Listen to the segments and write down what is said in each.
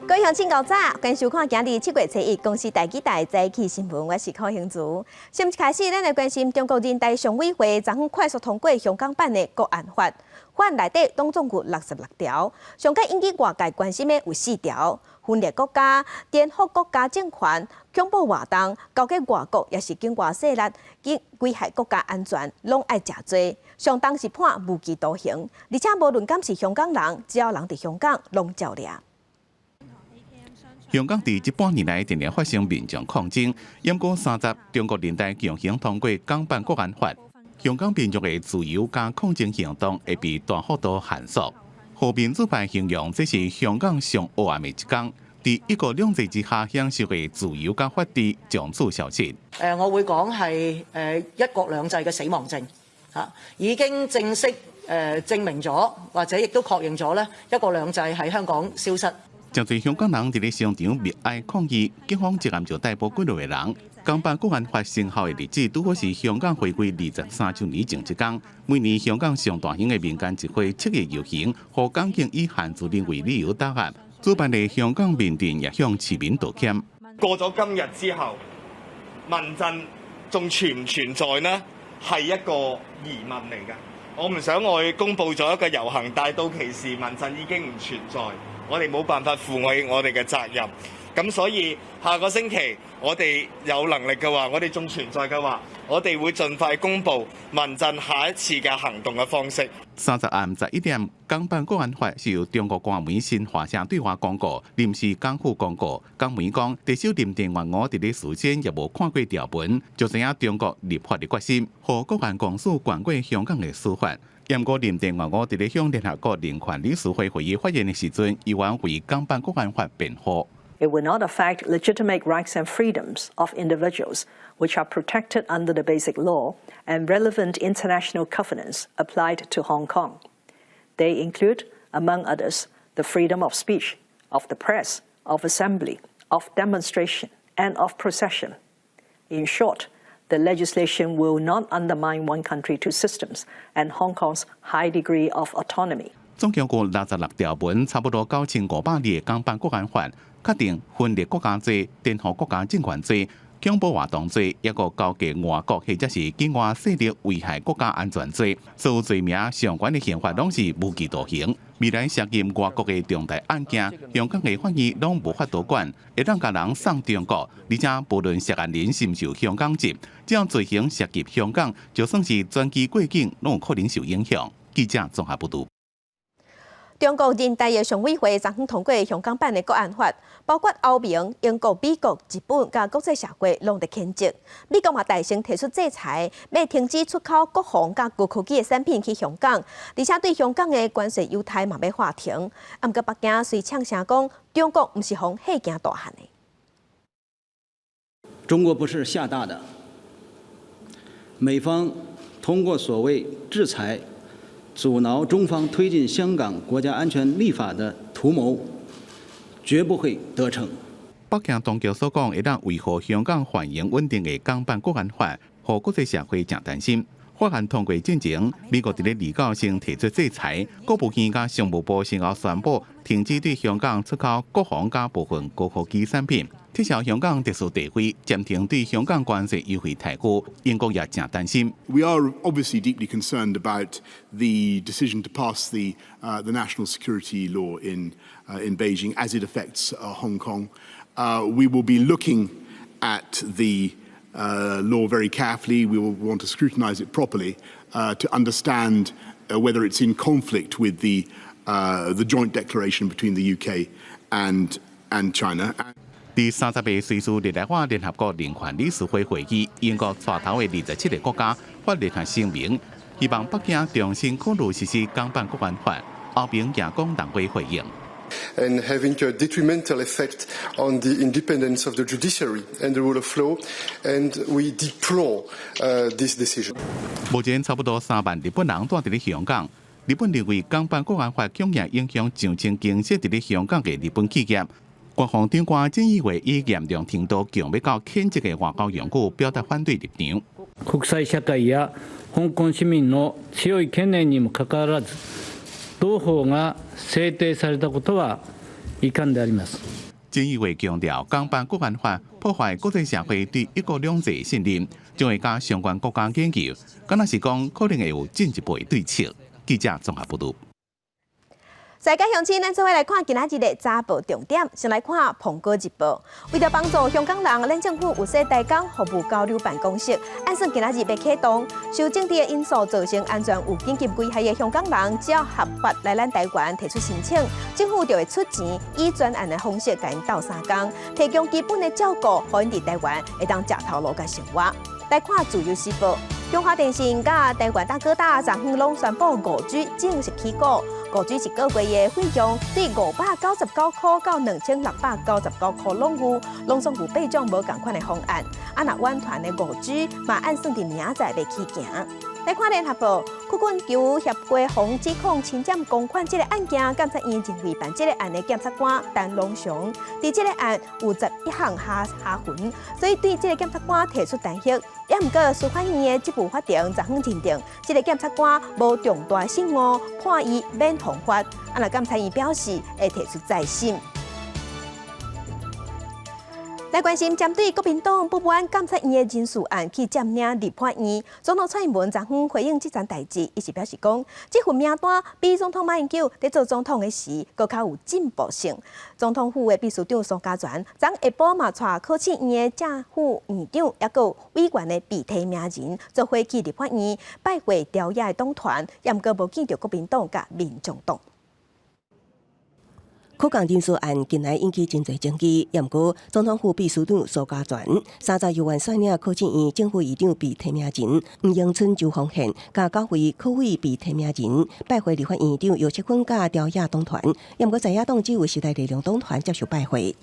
各位鄉親𠢕早，歡迎收看今日7月初一公視台語台早起新聞，我是柯興如。先開始，咱來關心中國人大常委會昨昏快速通過香港版的國安法，法案內底總共有66條，上蓋引起外界關心的有四條：分裂國家、顛覆國家政權、恐怖活動、勾結外國，抑是境外勢力，及危害國家安全，攏愛定罪。上重是判無期徒刑，而且無論敢是香港人，只要人佇香港，攏照掠。香港佇這半年來，定定發生民眾抗爭。毋過30，中國人大強行通過港版國安法，香港民眾的自由佮抗爭行動會被大幅度限縮。泛民主派形容這是香港上黑暗的一天，佇一國兩制之下享受的自由佮法治從此消失。我會講係一國兩制嘅死亡症嚇，已經正式證明咗，或者亦都確認咗咧，一國兩制喺香港消失。誠濟香港人佇咧商場默哀抗議，警方一暗就逮捕幾落個人。港版國安法生效的日子，拄好是香港回歸23週年前一工。每年香港上大型的民間集會七一遊行，予港警以限聚令為理由打壓。主辦的香港民陣也向市民道歉。過咗今日之後，民陣仲存唔存在呢？係一個疑問嚟㗎。我唔想我公佈咗一個遊行，但到其時民陣已經唔存在。我哋冇辦法負起我哋嘅責任，咁所以下個星期我哋有能力嘅話，我哋仲存在嘅話，我哋會盡快公布民陣下一次嘅行動嘅方式。30暗11點，港版國安法是由中國官媒新華社對外公告，臨時港府公告。港媒講，特首林鄭月娥佇咧事先也無看過條文，就知影中國立法的決心，予國安公署管過香港的司法。毋過林鄭月娥佇咧向聯合國人權理事會會議發言的時陣，依然為港版國安法辯護。 It will not affect legitimate rights and freedoms of individuals, which are protected under the Basic Law and relevant international covenants applied to Hong Kong. They include, among others, the freedom of speech, of the press, of assembly, of demonstration, and of procession. In short, the legislation will not undermine one country, two systems and Hong Kong's high degree of autonomy. 總共有66條文，差不多9500字的港版國安法，確定分裂國家罪、顛覆國家政權罪、恐怖活動罪，抑閣勾結外國或者是境外勢力危害國家安全罪，所有罪名上懸的刑罰攏是無期徒刑。未來涉及外國的重大案件，香港的法院攏無法度管，會當共人送中國。而且無論涉案人是毋是有香港籍，只要罪行涉及香港，就算是轉機過境，攏有可能受影響。記者綜合報導。中國人大的常委會昨昏通過香港版的國安法，包括歐盟、英國、美國、日本佮國際社會攏佇譴責。美國嘛大聲提出制裁，欲停止出口國防佮高科技的產品去香港，而且對香港的關稅優待嘛欲喊停。毋過北京隨嗆聲講，中國毋是予嚇驚大漢的。中國不是嚇大的，美方通過所謂制裁，阻撓中方推進香港國家安全立法的圖謀，絕不會得逞。北京當局所講會當維護香港繁榮穩定的港版國安法，予國際社會誠擔心。法案通過進前，美國佇咧29先提出制裁，國務院佮商務部先後宣布停止對香港出口國防佮部分高科技產品，撤銷香港特殊地位，暫停對香港關稅優惠待遇。英國也誠擔心。 We are obviously deeply concerned about the decision to pass the national security law in Beijing as it affects Hong Kong. We will be looking at the law very carefully. We will want to scrutinize it properly to understand whether it's in conflict with the joint declaration between the UK and China. 佇30個瑞士日內瓦聯合國人權理事會會議，英國帶頭的27個國家發聯合聲明，希望北京重新考慮實施港版國安法。歐盟也講人會回應。 And having a detrimental effect on the independence of the judiciary and the rule of law, and we deplore this decision. 目前差不多3萬日本人蹛佇咧香港。日本認為港版國安法恐驚影響上千間設佇咧香港的日本企業。國防長官菅義偉以嚴重程度強欲到譴責的外交用語表達反對立場。國際社會や香港市民の強い懸念にもかかわらず、同法が制定されたことは遺憾であります。菅義偉強調，港版國安法破壞國際社會對一國兩制信任，將會佮相關國家研究，敢若是講可能會有進一步的對策。記者綜合報導。世界鄉親，咱做伙來看今仔日的早報重點。先來看《蘋果日報》，為著幫助香港人，咱政府有設台港服務交流辦公室，按算今仔日欲啟動。受政治的因素造成安全有緊急危害的香港人，只要合法來咱台灣提出申請，政府就會出錢以專案的方式共𪜶鬥相共，提供基本的照顧，予𪜶佇台灣會當食頭路佮生活。來看《自由時報》，中華電信佮台灣大哥大昨昏攏宣布5G 正式起鼓。5G 一個月的費用對599塊到2699塊攏有，攏總有八種無仝款的方案。啊，若遠傳的5G 嘛按算佇明仔載欲起行。來看聯合報，曲棍球協會予指控侵佔公款這个案件，檢察院認為辦這个案的檢察官陳龍祥，佇這个案有11項瑕疵，所以對這个檢察官提出彈劾。也毋過司法院的職務法庭昨昏認定，這个檢察官無重大失誤，判伊免重罰。啊，若檢察院表示會提出再審。來關心針對國民黨不滿監察院的人事案去佔領立法院，總統蔡英文昨昏回應這層代誌，伊是表示講，這份名單比總統馬英九佇做總統的時，閣較有進步性。總統府的秘書長蘇嘉全，昨下晡嘛帶考試院的正副院長，抑閣委員的被提名人，做伙去立法院拜會朝野的黨團，也毋過無見著國民黨佮民眾黨。考監人事案近來引起真濟爭議，也毋過總統府秘書長蘇嘉全30猶原率領考試院正副院長被提名人黃榮春、周鴻憲，佮九位考委被提名人拜會立法院長游錫堃佮朝野黨團，也毋過在野黨只有時代力量黨團接受拜會。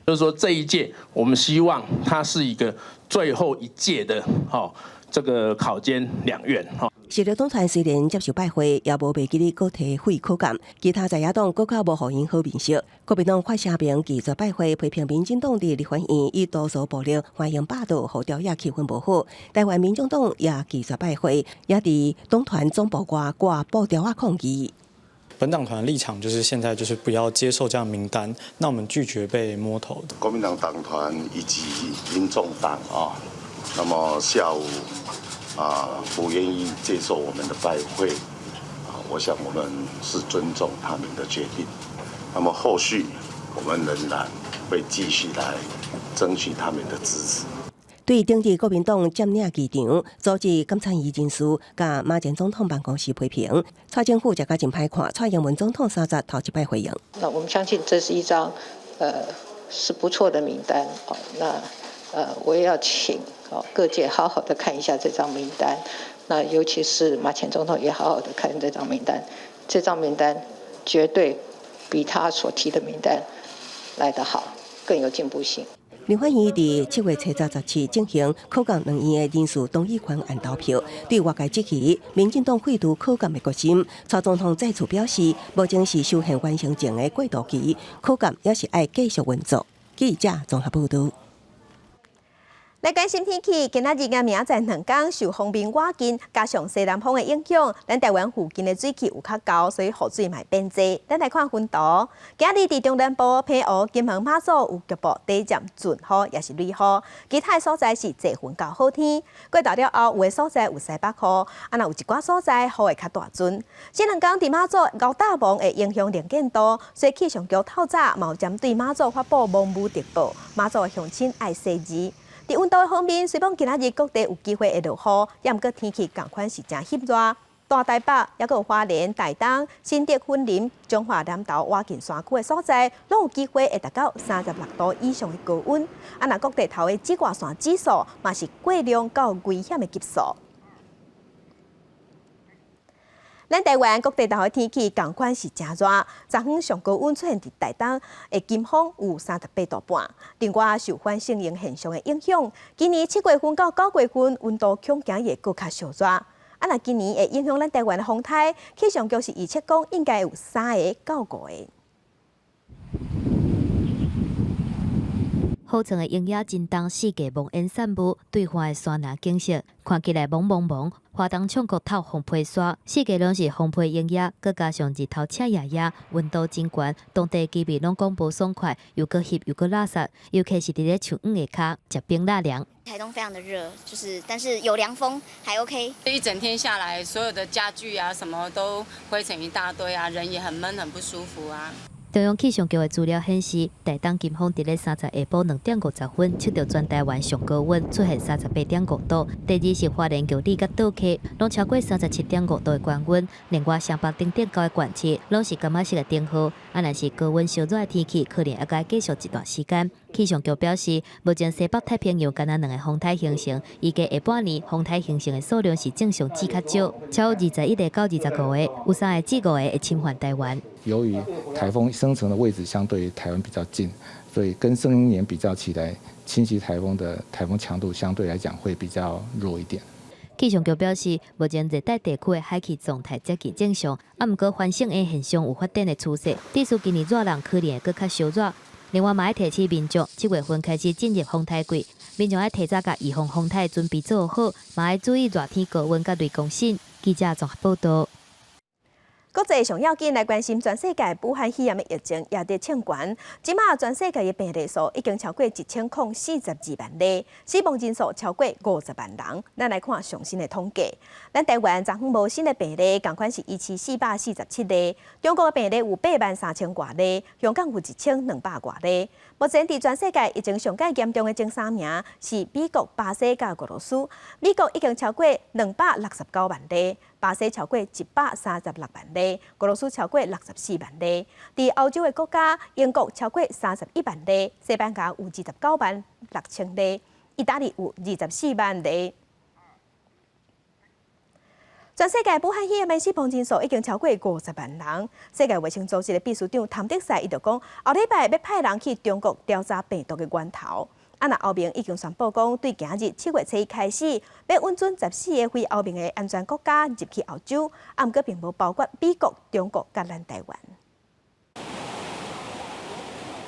就是說，這一屆我們希望它是一個最後一屆的，吼，這個考監兩院，吼。時力黨團雖然接受拜會，也無袂記得閣提廢考監，其他在野黨閣較無予𪜶好面色。國民黨發聲明拒絕拜會，批評民進黨佇立法院以多數暴力歡迎霸道，予朝野氣氛無好。台灣民眾黨也拒絕拜會，也佇黨團總部外掛布條仔抗議。本黨團立場就是現在就是不要接受這樣名單，那我們拒絕被摸頭。國民黨黨團以及民眾黨啊，那麼下午啊不願意接受我們的拜會啊，我想我們是尊重他們的決定。那麼後續我們仍然會繼續來爭取他們的支持。對頂日國民黨佔領議場，阻止監察院人事，佮馬前總統辦公室批評，蔡政府食甲真歹看，蔡英文總統30頭一擺回應。那我們相信這是一張，是不錯的名單。哦，那，我也要請各界好好的看一下這張名單。那尤其是馬前總統也好好的看這張名單，這張名單絕對比他所提的名單來得好，更有進步性。立法院佇7月初十七進行考監兩院的人事同意權案投票，對外界質疑民進黨廢除考監的決心，蔡總統再次表示，目前是修憲完成前的過渡期，考監猶是愛繼續運作。記者綜合報導。來關心天氣，今仔日佮明仔載兩工受鋒面倚近，加上西南風的影響，咱台灣附近的水汽有較厚，所以雨水嘛會變濟。咱來看雲圖，今仔日佇中南部、澎湖、金門、馬祖有局部短暫陣雨，抑是雷雨，其他的所在是濟雲到好天。過晝了後，有的所在有西北雨，啊，若有一寡所在雨會較大陣。這兩工佇馬祖厚罩霧會影響能見度，所以氣象局透早嘛有針對馬祖發布濃霧特報，馬祖的鄉親愛細膩。佇溫度的方面，雖講今仔日各地有機會會落雨，也毋過天氣仝款是誠翕熱。大台北、抑閣有花蓮、台東、新竹、雲林、彰化、南投、倚近山區的所在，攏有機會會達到36度以上的高溫。啊，若各地頭的紫外線指數嘛是過量到危險的級數。咱台灣各地頭的天氣仝款是誠熱，昨昏上高溫出現佇台東的金峰有38.5度。另外，受反聖嬰現象的影響，今年7月份到9月份溫度恐驚會閣較燒熱。啊，若今年會影響咱台灣的風颱，氣象局是預測講應該有三个到五个。好床的鷹仔真重，四界濃煙散霧，對岸的山林景色看起來濛濛濛。花東衝國透風皮沙，四界攏是風皮鷹仔，閣加上日頭赤炎炎，溫度真懸，當地居民攏講無爽快，又閣翕又閣垃圾，尤其是佇咧樹蔭下跤，食冰納涼。台東非常的熱，就是但是有涼風，還 OK。一整天下來，所有的家具啊，什麼都灰塵一大堆啊，人也很悶，很不舒服啊。中央氣象局的資料顯示，台東金峰佇咧30下晡2點50分測著全台灣上高溫，出現38.5度。第二是花蓮玉里佮倒溪，攏超過37.5度的高溫。另外，雙北等等九個縣市攏是柑仔色的燈號。啊，若是高溫燒熱的天氣，可能猶閣繼續一段時間。氣象局表示，目前西北太平洋敢若兩个風台形成，預計下半年風台形成的數量是正常至較少，超21個到25個，有3個至5個會侵犯台灣。由於颱風生成的位置相對於台灣比較近，所以跟上一年比較起來，侵襲台風的颱風強度相對來講會比較弱一點。氣象局表示，目前熱帶地區的海氣狀態接近正常，啊，毋過翻升的現象有發展的趨勢，致使今年熱浪可能會閣較燒熱。另外，嘛愛提醒民眾，7月份開始進入風颱季，民眾愛提早共預防風颱準備做好，嘛愛注意熱天高溫佮雷公爍。記者綜合報道。國際上要緊來關心全世界武漢肺炎的疫情也佇衝懸，這馬全世界的病例數已經超過1042萬例，死亡人數超過50萬人。咱來看上新的統計，咱台灣昨昏無新的病例，仝款是1447例。中國的病例有8萬3千外例，香港有1200外例。目前佇全世界疫情上蓋嚴重的前三名是美國、巴西佮俄羅斯。美國已經超過269萬例。巴西超過136萬例，俄羅斯超過64萬例。佇歐洲的國家，英國超過31萬例，西班牙有29萬6千例，意大利有24萬例。全世界武漢肺炎的死亡人數已經超過50萬人。世界衛生組織的秘書長譚德塞伊就講，後禮拜欲派人去中國調查病毒的源頭。啊，若歐盟已經宣布講，對今日7月初一開始，欲允准14個非歐盟的安全國家入去歐洲，啊，毋過並無包括美國、中國佮咱台灣。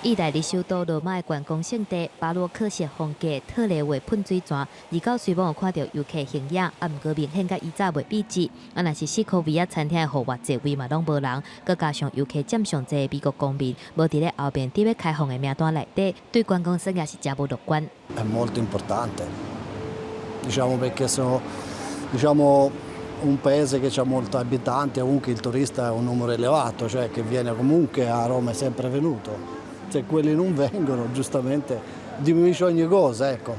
意大利首都羅馬的觀光勝地巴洛克式風格特雷維噴水泉，29雖罔有看著遊客形影，啊，毋過明顯佮以早袂比濟。啊，若是西科維亞餐廳的戶外座位嘛，攏無人，閣加上遊客佔上濟美國公民，無佇咧歐盟佇欲開放的名單內底，對觀光產業是誠無樂觀。 È molto importante, diciamo perché sono, diciamo, un paese che ha molti abitanti, comunque il turista è un numero elevato, cioè che viene comunque a Roma è sempre venuto. Se quelli non vengono, giustamente diminuisce ogni cosa, ecco.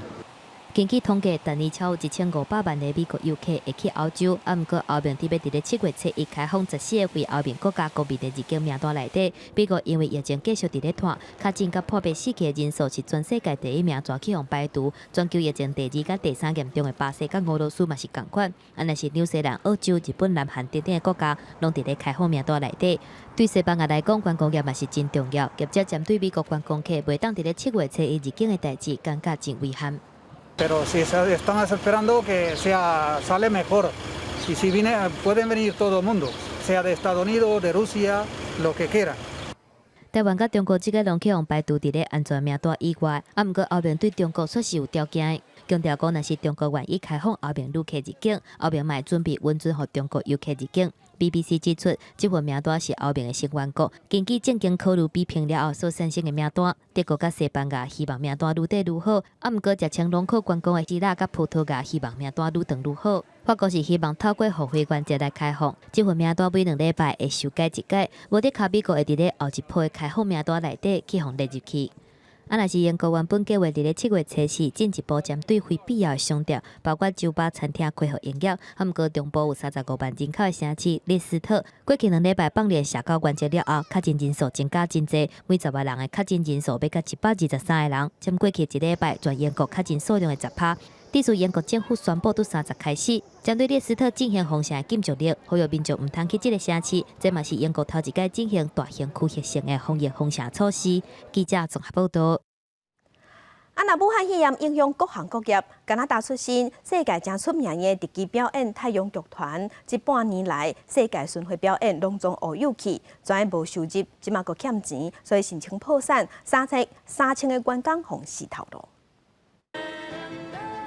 根據統計，逐年超有1500萬个美國遊客會去歐洲，啊，毋過歐盟佇欲佇咧7月初一開放14個非歐盟國家國民的入境名單內底，美國因為疫情繼續佇咧拖，確診佮破病死去的人數是全世界第一名，全去予排除。全球疫情第二佮第三嚴重的巴西佮俄羅斯嘛是仝款，啊，若是紐西蘭、澳洲、日本、南韓等等的國家，攏佇咧開放名單內底。對西班牙來講，觀光業嘛是真重要。業者針對美國觀光客袂當佇咧7月初一入境的代誌，感覺真遺憾。 Pero si están esperando que sea, sale mejor. Y si viene, pueden venir todo el mundo, sea de Estados Unidos, de Rusia, lo que quieran. 台灣佮中國這个攏去予排除佇咧安全名單以外，啊，毋過歐盟對中國卻是有條件的，強調講，若是中國願意開放歐盟旅客入境，歐盟嘛會準備允准予中國遊客入境。BBC 指出，這份名單是歐盟的成員國根據政經考慮比拼了後所產生的名單。德國佮西班牙希望名單愈短愈好，啊，毋過食穿攏靠觀光的希臘佮葡萄牙希望名單愈長愈好。法國是希望透過互惠原則來開放，這份名單每2禮拜會修改一改，無的卡美國會佇咧後一波開放名單內底去予列入去。啊，若是英國原本計劃佇咧7月初四進一步針對非必要的商店，包括酒吧、餐廳恢復營業，啊，毋過中部有35萬人口的城市利斯特，過去2禮拜放連社交原則了後，確診人數增加真濟，每10萬人的確診人數欲到123個人，佔過去一禮拜全英國確診數量的10趴。致使英國政府宣布，佇30開始針對利斯特進行封城的禁足令，呼籲民眾毋通去這个城市。這嘛是英國頭一擺進行大型區域性的防疫封城措施。記者綜合報道。啊，若武漢肺炎影響各行各業，加拿大出身、世界誠出名的特技表演太陽劇團，這半年來世界巡迴表演攏總烏有去，全無收入，這馬閣欠錢，所以申請破產，3000個員工予死頭路。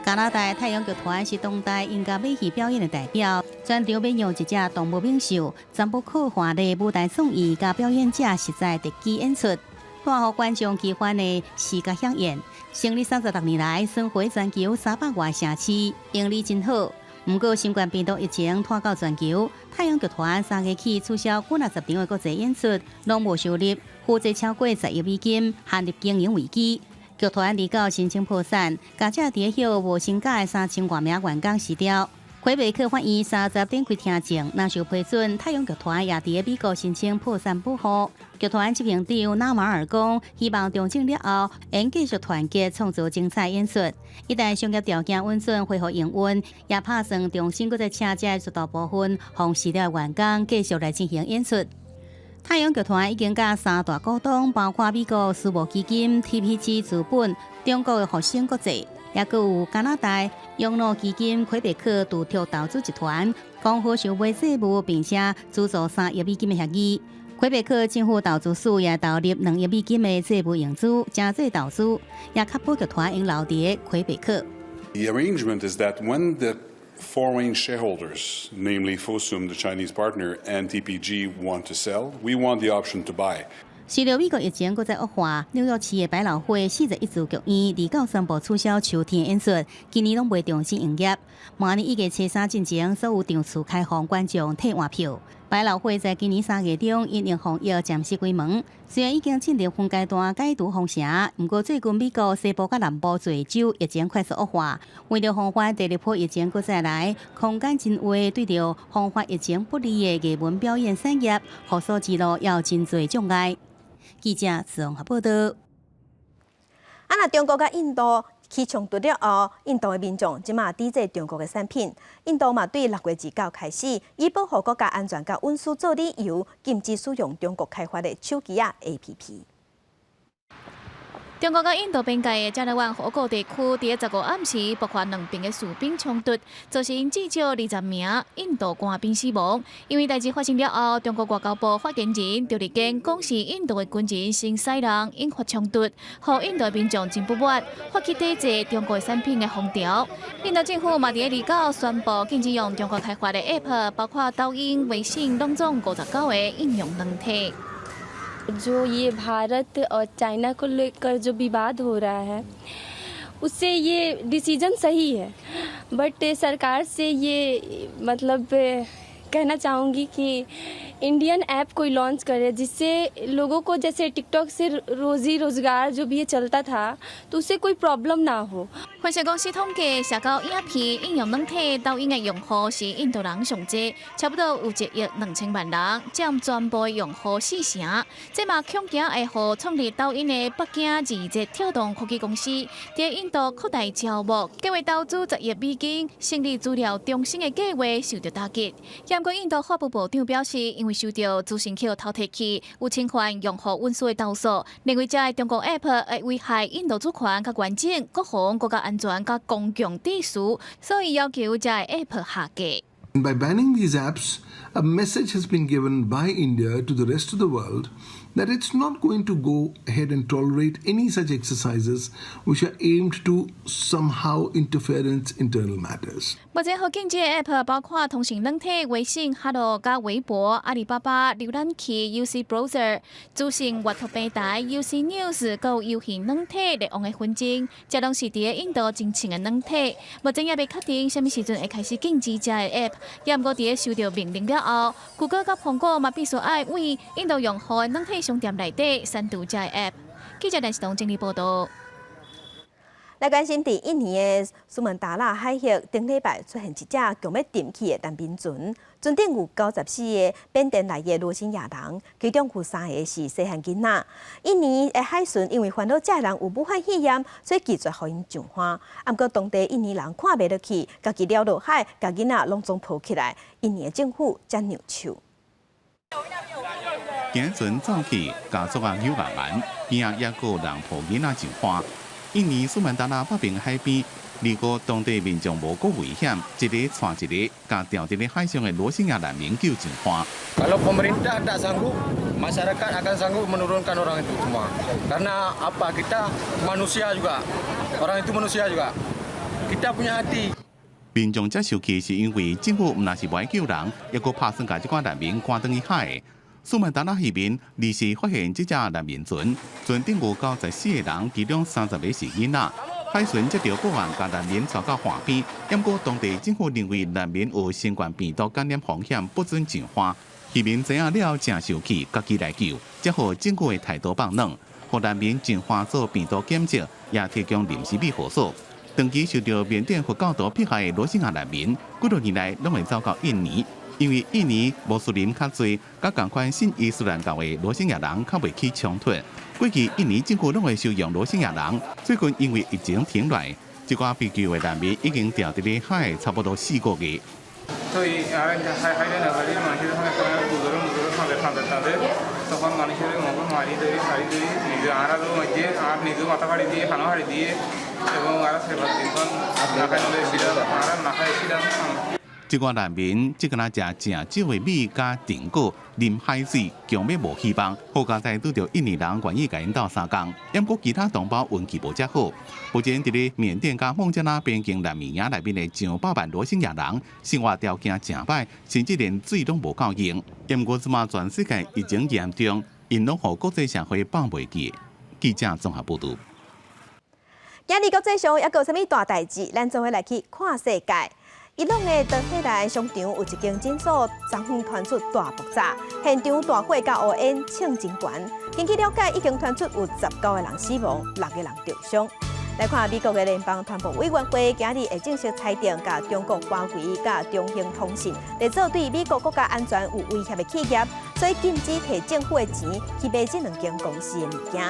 加拿大太陽劇團是當代音樂馬戲表演的代表，全場免用一隻動物猛獸，全部靠華麗舞台創意佮表演者實在特技演出，帶予觀眾奇幻的視覺饗宴。成立36年來，巡迴全球300外城市，盈利真好。毋過新冠病毒疫情拖到全球，太陽劇團3月起取消幾若十場的國際演出，攏無收入，負債超過10億美金，陷入經營危機。劇團29申請破產，共這佇歇無薪假的3000外名員工辭掉。魁北克法院30展開聽證，若受批准，太陽劇團也佇美國申請破產保護。劇團執行長納馬爾講，希望重整了後，會繼續團結，創造精彩演出。一旦商業條件允准恢復營運，也拍算重新閣再請這絕大部分予辭掉的員工繼續來進行演出。太陽劇團已經佮三大股東，包括美國私募基金 TPG 資本、中國的復星國際，也閣有加拿大養老基金魁北克獨特投資集團，講好收買債務，並且資助3億美金的協議。魁北克政府投資署也投入2億美金的債務融資，誠濟投資，也確保劇團會留佇魁北克。 The arrangement is that when the foreign shareholders, namely Fosun, the Chinese partner, and TPG want to sell, we want the option to buy. 隨著美國疫情閣再惡化，紐約市的百老匯41座劇院29宣布取消秋天演出，今年攏袂重新營業。明年1月初3進前，所有場次開放觀眾退換票。百老匯在今年3月中因應防疫暫時關門，雖然已經進入分階段解除封城，毋過最近美國西部佮南部濟州疫情快速惡化，為著防範第二波疫情閣再來，空間真話對著防範疫情不利的藝文表演產業復甦之路也有真濟障礙。記者綜合報道。啊，若中國佮印度起衝突了後，印度的民眾這馬抵制中國的產品。印度嘛對6月29開始，以保護國家安全佮隱私做理由，禁止使用中國開發的手機仔 APP。中國佮印度邊界的加勒萬河谷地區，佇15暗時爆發兩邊的士兵衝突，造成至少20名印度官兵死亡。因為代誌發生了後，中國外交部發言人趙立堅講是印度的軍人先使人引發衝突，予印度民眾真不滿，發起抵制中國產品的風潮。印度政府嘛佇29宣布禁止用中國開發的 App，包括抖音、微信，攏總59個應用軟體。 जो ये भारत और चाइना को लेकर जो विवाद हो रहा है, उससे ये डिसीजन सही है, बट सरकार से ये मतलब कहना चाहूँगी कि इंडियन ऐप कोई लॉन्च करे, जिससे लोगों को जैसे टिकटॉक से रोजी रोजगार जो भी ये चलता था, तो उससे कोई प्रॉब्लम ना हो。分析公司統計，社交影片應用軟體抖音的用戶是印度人上濟，差不多有1億2千萬人，佔全部用戶四成。這嘛恐驚會予創立抖音的北京字節跳動科技公司，佇印度擴大招募，計劃投資10億美金成立資料中心的計劃受到打擊。毋過印度法務部長表示，因為受到資訊予偷提去，有侵犯用戶隱私的投訴，認為這个中國 App 會危害印度主權佮完整、國防、國家安全佮公共秩序，所以要求這个 App 下架。 By banning these apps, a message has been given by India to the rest of the world that it's not going to go ahead and tolerate any such exercises which are aimed to somehow interfere in its internal matters. 目前予禁止的 App 包括通訊軟體、微信、哈囉佮微博、阿里巴巴瀏覽器、UC Browser、資訊閱讀平台、UC News、閣有遊戲軟體獵王的紛爭，這攏是佇印度真興的軟體。目前猶未確定啥物時陣會開始禁止這个 App。也毋過佇收到命令了後，谷歌佮蘋果嘛必須愛為印度用戶的軟體商店內底刪除這个 App。記者電視台整理報道。來關心，佇印尼的蘇門答臘海峽，頂禮拜出現一隻強欲沉去的難民船，船頂有94個緬甸來的羅興亞人，其中有三个是細漢囡仔。印尼的海巡因為煩惱這个人有武漢肺炎，所以拒絕予𪜶上岸。啊，毋過當地印尼人看袂落去，家己撩落海，共囡仔攏總抱起來。印尼的政府才讓手。行船走去，家屬啊扭硬硬，邊仔猶閣有人抱囡仔上岸。印尼蘇門答臘北邊海邊，如果當地民眾無顧危險，一个帶一个，共牢佇咧海上的羅興亞難民救上岸。 Kalau pemerintah tak sanggup, masyarakat akan sanggup menurunkan orang itu semua. Karena apa? Kita manusia juga. Orang itu manusia juga. Kita punya hati. 民眾遮受氣是因為政府毋但是無愛救人，猶閣拍算共這寡難民趕轉去海。蘇門答臘漁民臨時發現這隻難民船，船頂有94個人，其中30個是囡仔。海巡接著報案，共難民帶到岸邊。毋過當地政府認為難民有新冠病毒感染風險，不准上岸。漁民知影了後誠受氣，家己來救，才予政府的態度放軟，予難民上岸做病毒檢測，也提供臨時庇護所。長期受著緬甸佛教徒迫害的羅興亞難民，幾多年來攏會走到印尼，因為印尼穆斯林較濟，佮仝款信伊斯蘭教的羅興亞人較袂起衝突。過去印尼政府攏會收容羅興亞人，最近因為疫情停落，這寡被救的難民已經牢佇咧海差不多4個月。 তো এই তখন মানুষের মগজ মারি ধরি শাড়ি ধরি নিজে আরও মধ্যে আর নিজে মাথা ফাড়ি দিয়ে খানা ফাড়ি দিয়ে এবং আর সেবা দিন না খাই ছিলাম আর না খাইছিলাম。這寡難民這敢若食誠少的米佮糖果，啉海水，強欲無希望。好佳哉拄著印尼人願意共𪜶鬥相共，毋過其他同胞運氣無遮好。目前佇咧緬甸佮孟加拉邊境難民營內面的上百萬羅興亞人，生活條件誠歹，甚至連水攏無夠用。毋過這馬全世界疫情嚴重，𪜶攏予國際社會放袂記。記者綜合報導。今日國際上猶閣有啥物大代誌？咱做伙來去看世界。伊朗的德黑蘭商場有一間診所，昨昏傳出大爆炸，現場大火佮烏煙衝真懸。根據了解，已經傳出有19個人死亡，六個人著傷。來看美國的聯邦傳播委員會今日會正式裁定，共中國華為佮中興通訊列做對美國國家安全有威脅的企業，所以禁止提政府的錢去買這兩間公司的物件。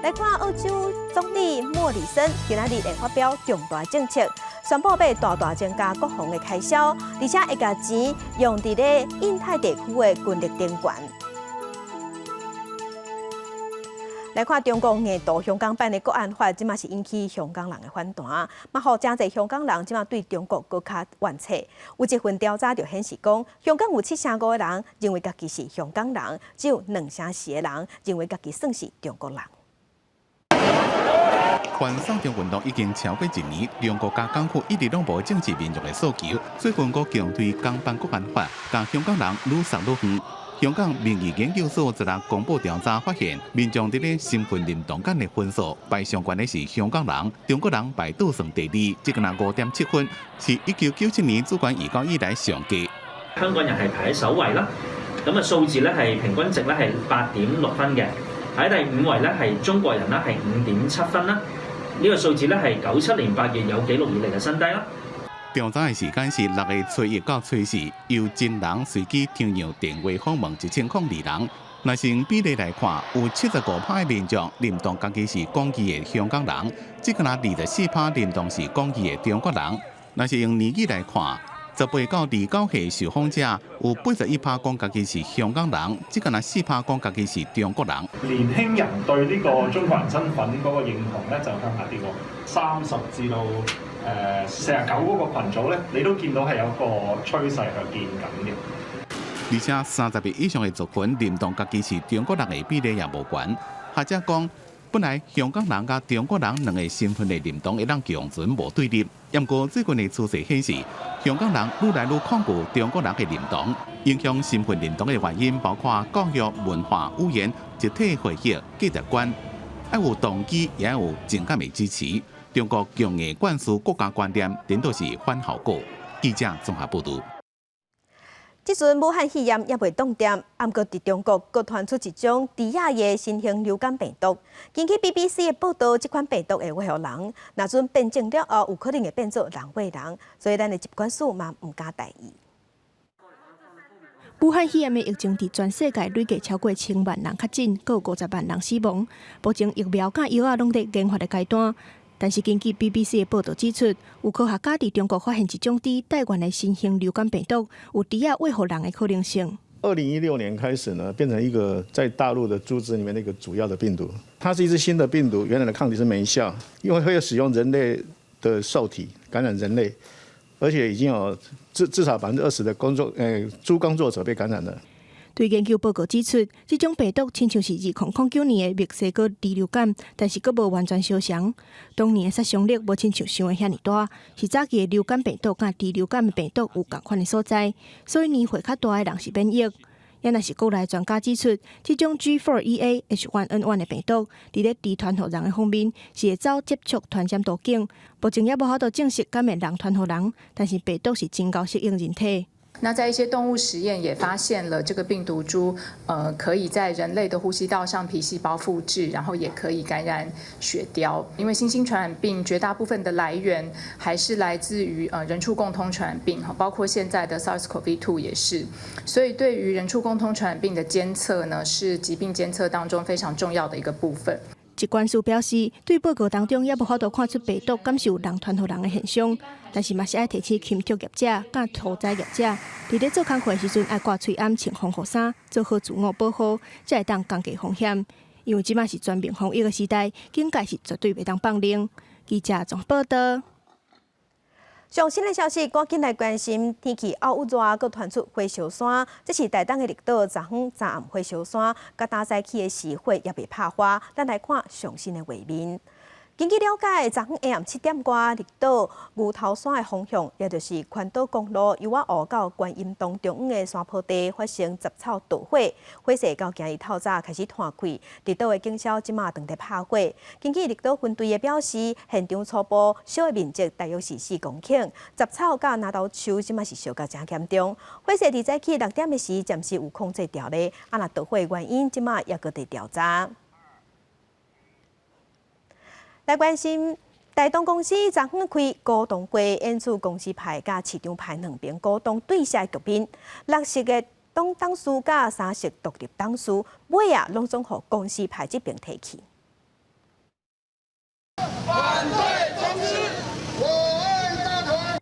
來看澳洲總理莫里森今仔日會發表重大政策，宣布欲大大增加國防的開銷，而且會共錢用佇咧印太地區的軍力增懸。來看中國硬渡香港版的國安法，這馬是引起香港人的反彈，嘛，予誠濟香港人這馬對中國閣較怨氣。有一份調查就顯示講，香港有75%的人認為家己是香港人，只有24%的人認為家己算是中國人。反送中運動已經超過一年，中國佮港府一直攏無正視民眾的訴求，最近閣強推港版國安法，共香港人愈捒愈遠。香港民意研究所昨日公布調查發現，民眾佇咧身份認同感的分數排上懸的是香港人，中國人排倒數第二，這個若5.7分，是1997年主權移交以來上低。香港人係排喺首位啦，咁啊數字咧係平均值咧係8.6分嘅，喺第五位咧係中國人啦，係5.7分啦。呢個數字咧係97年8月有記錄以嚟嘅新低啦。調查的時間是6月初一到初四，由真人隨機抽樣電話訪問1002人。若是用比例來看，有75%的民眾認同家己是廣義的香港人，只敢若24%認同是廣義的中國人。若是用年紀來看，18到29歲受訪者有81%講家己是香港人，只敢若4%講家己是中國人。年輕人對呢個中國人身份嗰個認同咧就向下跌喎，30至到49嗰個群組咧，你都見到係有個趨勢係見緊嘅。而且30歲以上的族群認同家己是中國人的比例也無懸。學者講，本來香港人佮中國人兩个身份的認同會當共存無對立，毋過最近的趨勢顯示，香港人愈來愈抗拒中國人的認同。影響身份認同的原因包括教育、文化、語言、集體回憶、價值觀，愛有動機，也有情感的支持。中國強硬灌輸國家觀念，顛倒是反效果。記者綜合報導。這陣武漢肺炎猶未擋定，毋過佇中國閣傳出一種豬仔的新型流感病毒。根據 BBC 的報導，這款病毒會餵予人，若準變種了後，有可能會變做人餵人，所以咱的疾管署嘛毋敢大意。武漢肺炎的疫情佇全世界累計超過千萬人確診，閣有50萬人死亡。目前疫苗佮藥仔攏佇研發的階段。但是根據 BBC 的報導指出，有科學家佇中國發現一種豬帶原的新型流感病毒，有豬仔餵予人的可能性。2016年開始呢，變成一個在大陸的豬隻裡面的一個主要的病毒。它是一隻新的病毒，原來的抗體是沒效，因為會使用人類的受體感染人類，而且已經有至少20%的豬工作者被感染了。對研究報告指出，這種病毒親像是2009年的墨西哥豬流感，但是閣無完全相像。當年的殺傷力無親像想的遐爾大，是早期的流感病毒佮豬流感的病毒有仝款的所在，所以年歲較大的人是免疫。也若是國內專家指出，這種 G4EA H1N1 的病毒，佇咧豬傳予人的方面是會走接觸傳染途徑，目前猶無法度證實敢會人傳予人，但是病毒是真𠢕適應人體。那在一些動物實驗也發現了這個病毒株，可以在人類的呼吸道上皮細胞複製，然後也可以感染雪貂。因為新興傳染病絕大部分的來源還是來自於人畜共通傳染病，包括現在的 SARS-CoV-2 也是。所以對於人畜共通傳染病的監測呢，是疾病監測當中非常重要的一個部分。疾管署表示，對報告當中猶無法度看出病毒敢是有人傳予人的現象，但是嘛是愛提醒禽畜業者佮屠宰業者，佇咧做工課的時陣愛掛喙罨、穿防護衫，做好自我保護，才會當降低風險。因為這馬是全面防疫的時代，警戒是絕對袂當放冗。記者綜合報道。上新的消息，趕緊來關心天氣漚熱，閣傳出火燒山。這是台東的綠島，昨昏昨暗火燒山，佮搭早起的時火猶未拍花。咱來看上新的畫面。根據了解，昨昏下暗7點外，綠島牛頭山的方向，也就是環島公路油仔湖到觀音洞中央的山坡地發生雜草著火，火勢到今日透早開始湠開。綠島的警消這馬正佇拍火。根據綠島分隊的表示，現場初步燒的面積大約是4公頃，雜草佮拿刀樹這馬是燒甲誠嚴重。火勢佇早起6點的時，暫時有控制牢咧。啊，若著火的原因，這馬猶閣佇調查。來關心大同公司昨昏開股東會，演出公司派佮市場派兩邊股東對峙局面，六席的黨董事佮三席獨立董事，尾仔攏總予公司派這邊提去。反對中資，我愛大同。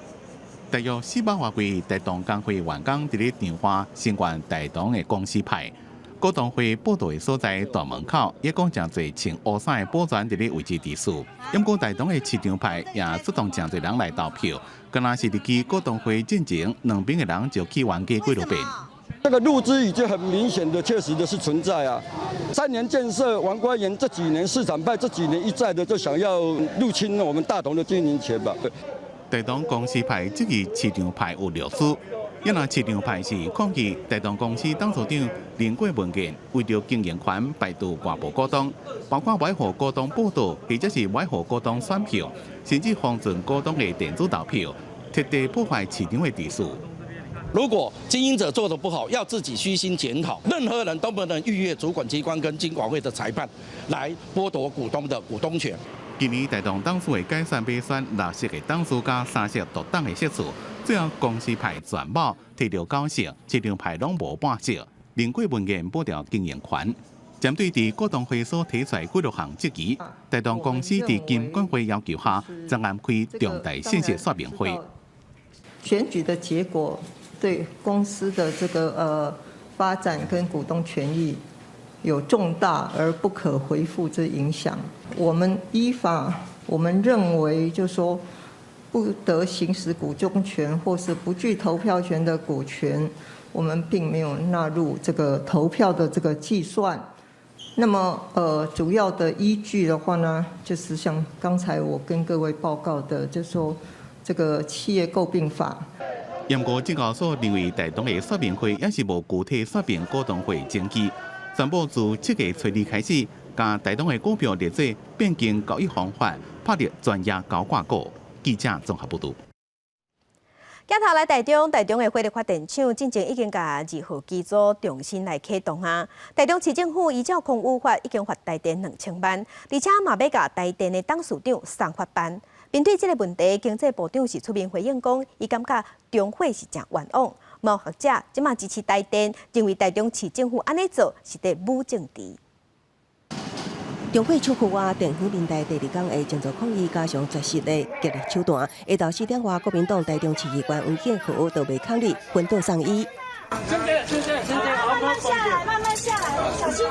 大約400外位大同工會員工佇咧彰化聲援大同的公司派。股東會報到的所在大門口，也講誠濟穿烏衫的保全佇咧維持秩序。毋過大同的市場派也出動誠濟人來投票，敢若是佇去股東會進前，兩邊的人就去冤家幾落遍。這個陸資已經很明顯的、確實的是存在啊。三年建設，王冠元這幾年市場派這幾年一再的就想要入侵我們大同的經營權吧。大同公司派質疑市場派有掠資。因為市場派是抗議大同公司董事長林過文件，為著經營權排除外部股東，包括無予股東報到，或者是無予股東選票，甚至封存股東的電子投票，徹底破壞市場的秩序。如果經營者做得不好，要自己虛心檢討。任何人都不能逾越主管機關跟金管會的裁判，來剝奪股東的股東權。今年大同董事會改選欲選六席的董事佮三席獨董的席次，最後公司派全部提著九席，市場派攏無半席。林過文件剝奪經營權，針對佇股東會所提出來幾落項質疑，大同公司佇金管會要求下，昨暗開重大信息說明會。選舉的結果對公司的這個發展跟股東權益有重大而不可回復之影響。我們依法，我們認為就是說不得行使股東權或是不具投票權的股權，我們並沒有納入這個投票的這個計算。那麼，主要的依據的話呢，就是像剛才我跟各位報告的，就是說這個企業購併法。毋過證交所認為大同的說明會猶是無具體說明股東會證據，宣布自七月初二開始，共大同的股票列做變更交易方法，拍入專業高掛股。記者綜合報導。鏡頭來台中，台中的火力發電廠進前已經共二號機組重新來啟動啊。台中市政府依照空污法已經罰台電2000萬，而且嘛欲共台電的董事長送法辦。面對這個問題，經濟部長是出面回應講，伊感覺中火是誠冤枉。某學者這馬支持台電，認為台中市政府按呢做是佇舞政治。中火出庫啊！電子年代第二工的靜坐抗議，加上絕食的激烈手段，下晝4點外，國民黨台中市議員黃建和就袂抗議，昏倒送醫。慢慢下來，慢慢下來，小心。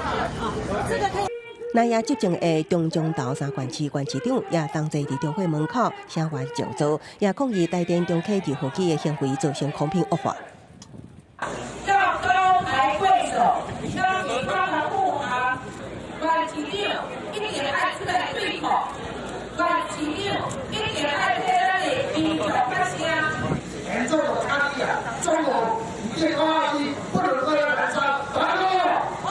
這個可以。南亞執政的中彰投三縣市縣市長也同齊佇中火門口聲援靜坐，也抗議台電重啟二號機的行為造成空品惡化。向高抬貴手，相信他們護航。縣市長一定愛出來對抗，縣市長一定愛替咱的民眾發聲。嚴重的差距啊！中國電二號機不能這樣燃燒，反對！好，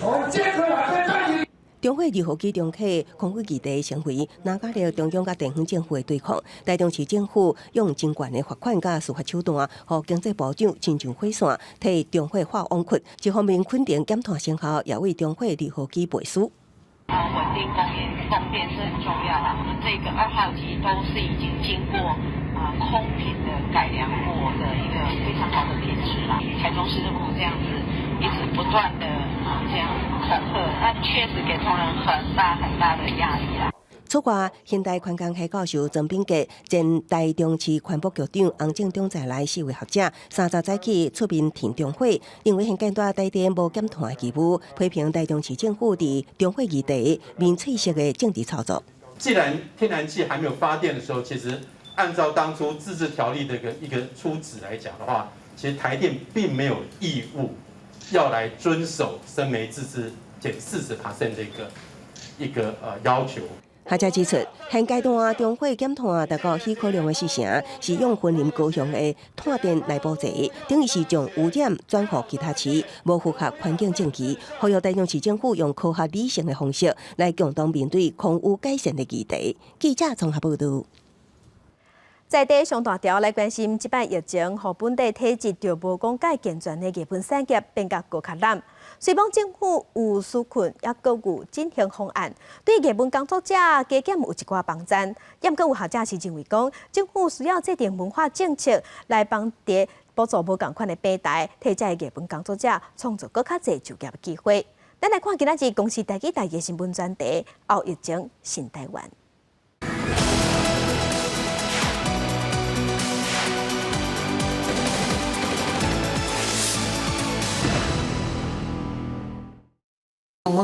我們堅決反對暫停。中火二號機重啟空污議題成為南加了中央佮地方政府的對抗。台中市政府用真懸的罰款佮司法手段，予經濟部長親像火線替中火化枉屈。一方面肯定減碳成效，也為中火二號機背書。穩定供應供電是很重要啦。我們這個二號機都是已經經過空品的改良過的一個非常好的品質啦。台中市政府這樣子一直不斷的這樣恐嚇，那確實給同仁很大很大的壓力啦。此外，現代環工系教授曾炳傑、前台中市環保局長洪正中在內四位學者，30早起出面挺中火，認為現階段台電無減碳的義務，批評台中市政府佇中火議題民粹式的政治操作。既然天然氣還沒有發電的時候，其實按照當初自治條例的一個初旨來講的話，其實台電並沒有義務要來遵守生煤自制減40% 的一個要求。學者指出，現階段中火減碳達到許可量的四成，是用雲林高雄的炭電來補齊，等於是將污染轉予其他市，無符合環境證據。呼籲台中市政府用科學理性的方式來共同面對空污改善的議題。記者綜合報導。在地上大條來關心，這擺疫情，予本地體質就無講蓋健全的藝文產業變甲閣較難。雖罔政府有紓困，猶閣有振興方案，對藝文工作者加減有一寡幫贊。毋過有學者是認為講，政府需要制定文化政策來幫助補助無仝款的平台，替這藝文工作者創造閣較濟就業機會。咱來看今仔日公視台語台的新聞專題，後疫情新台灣。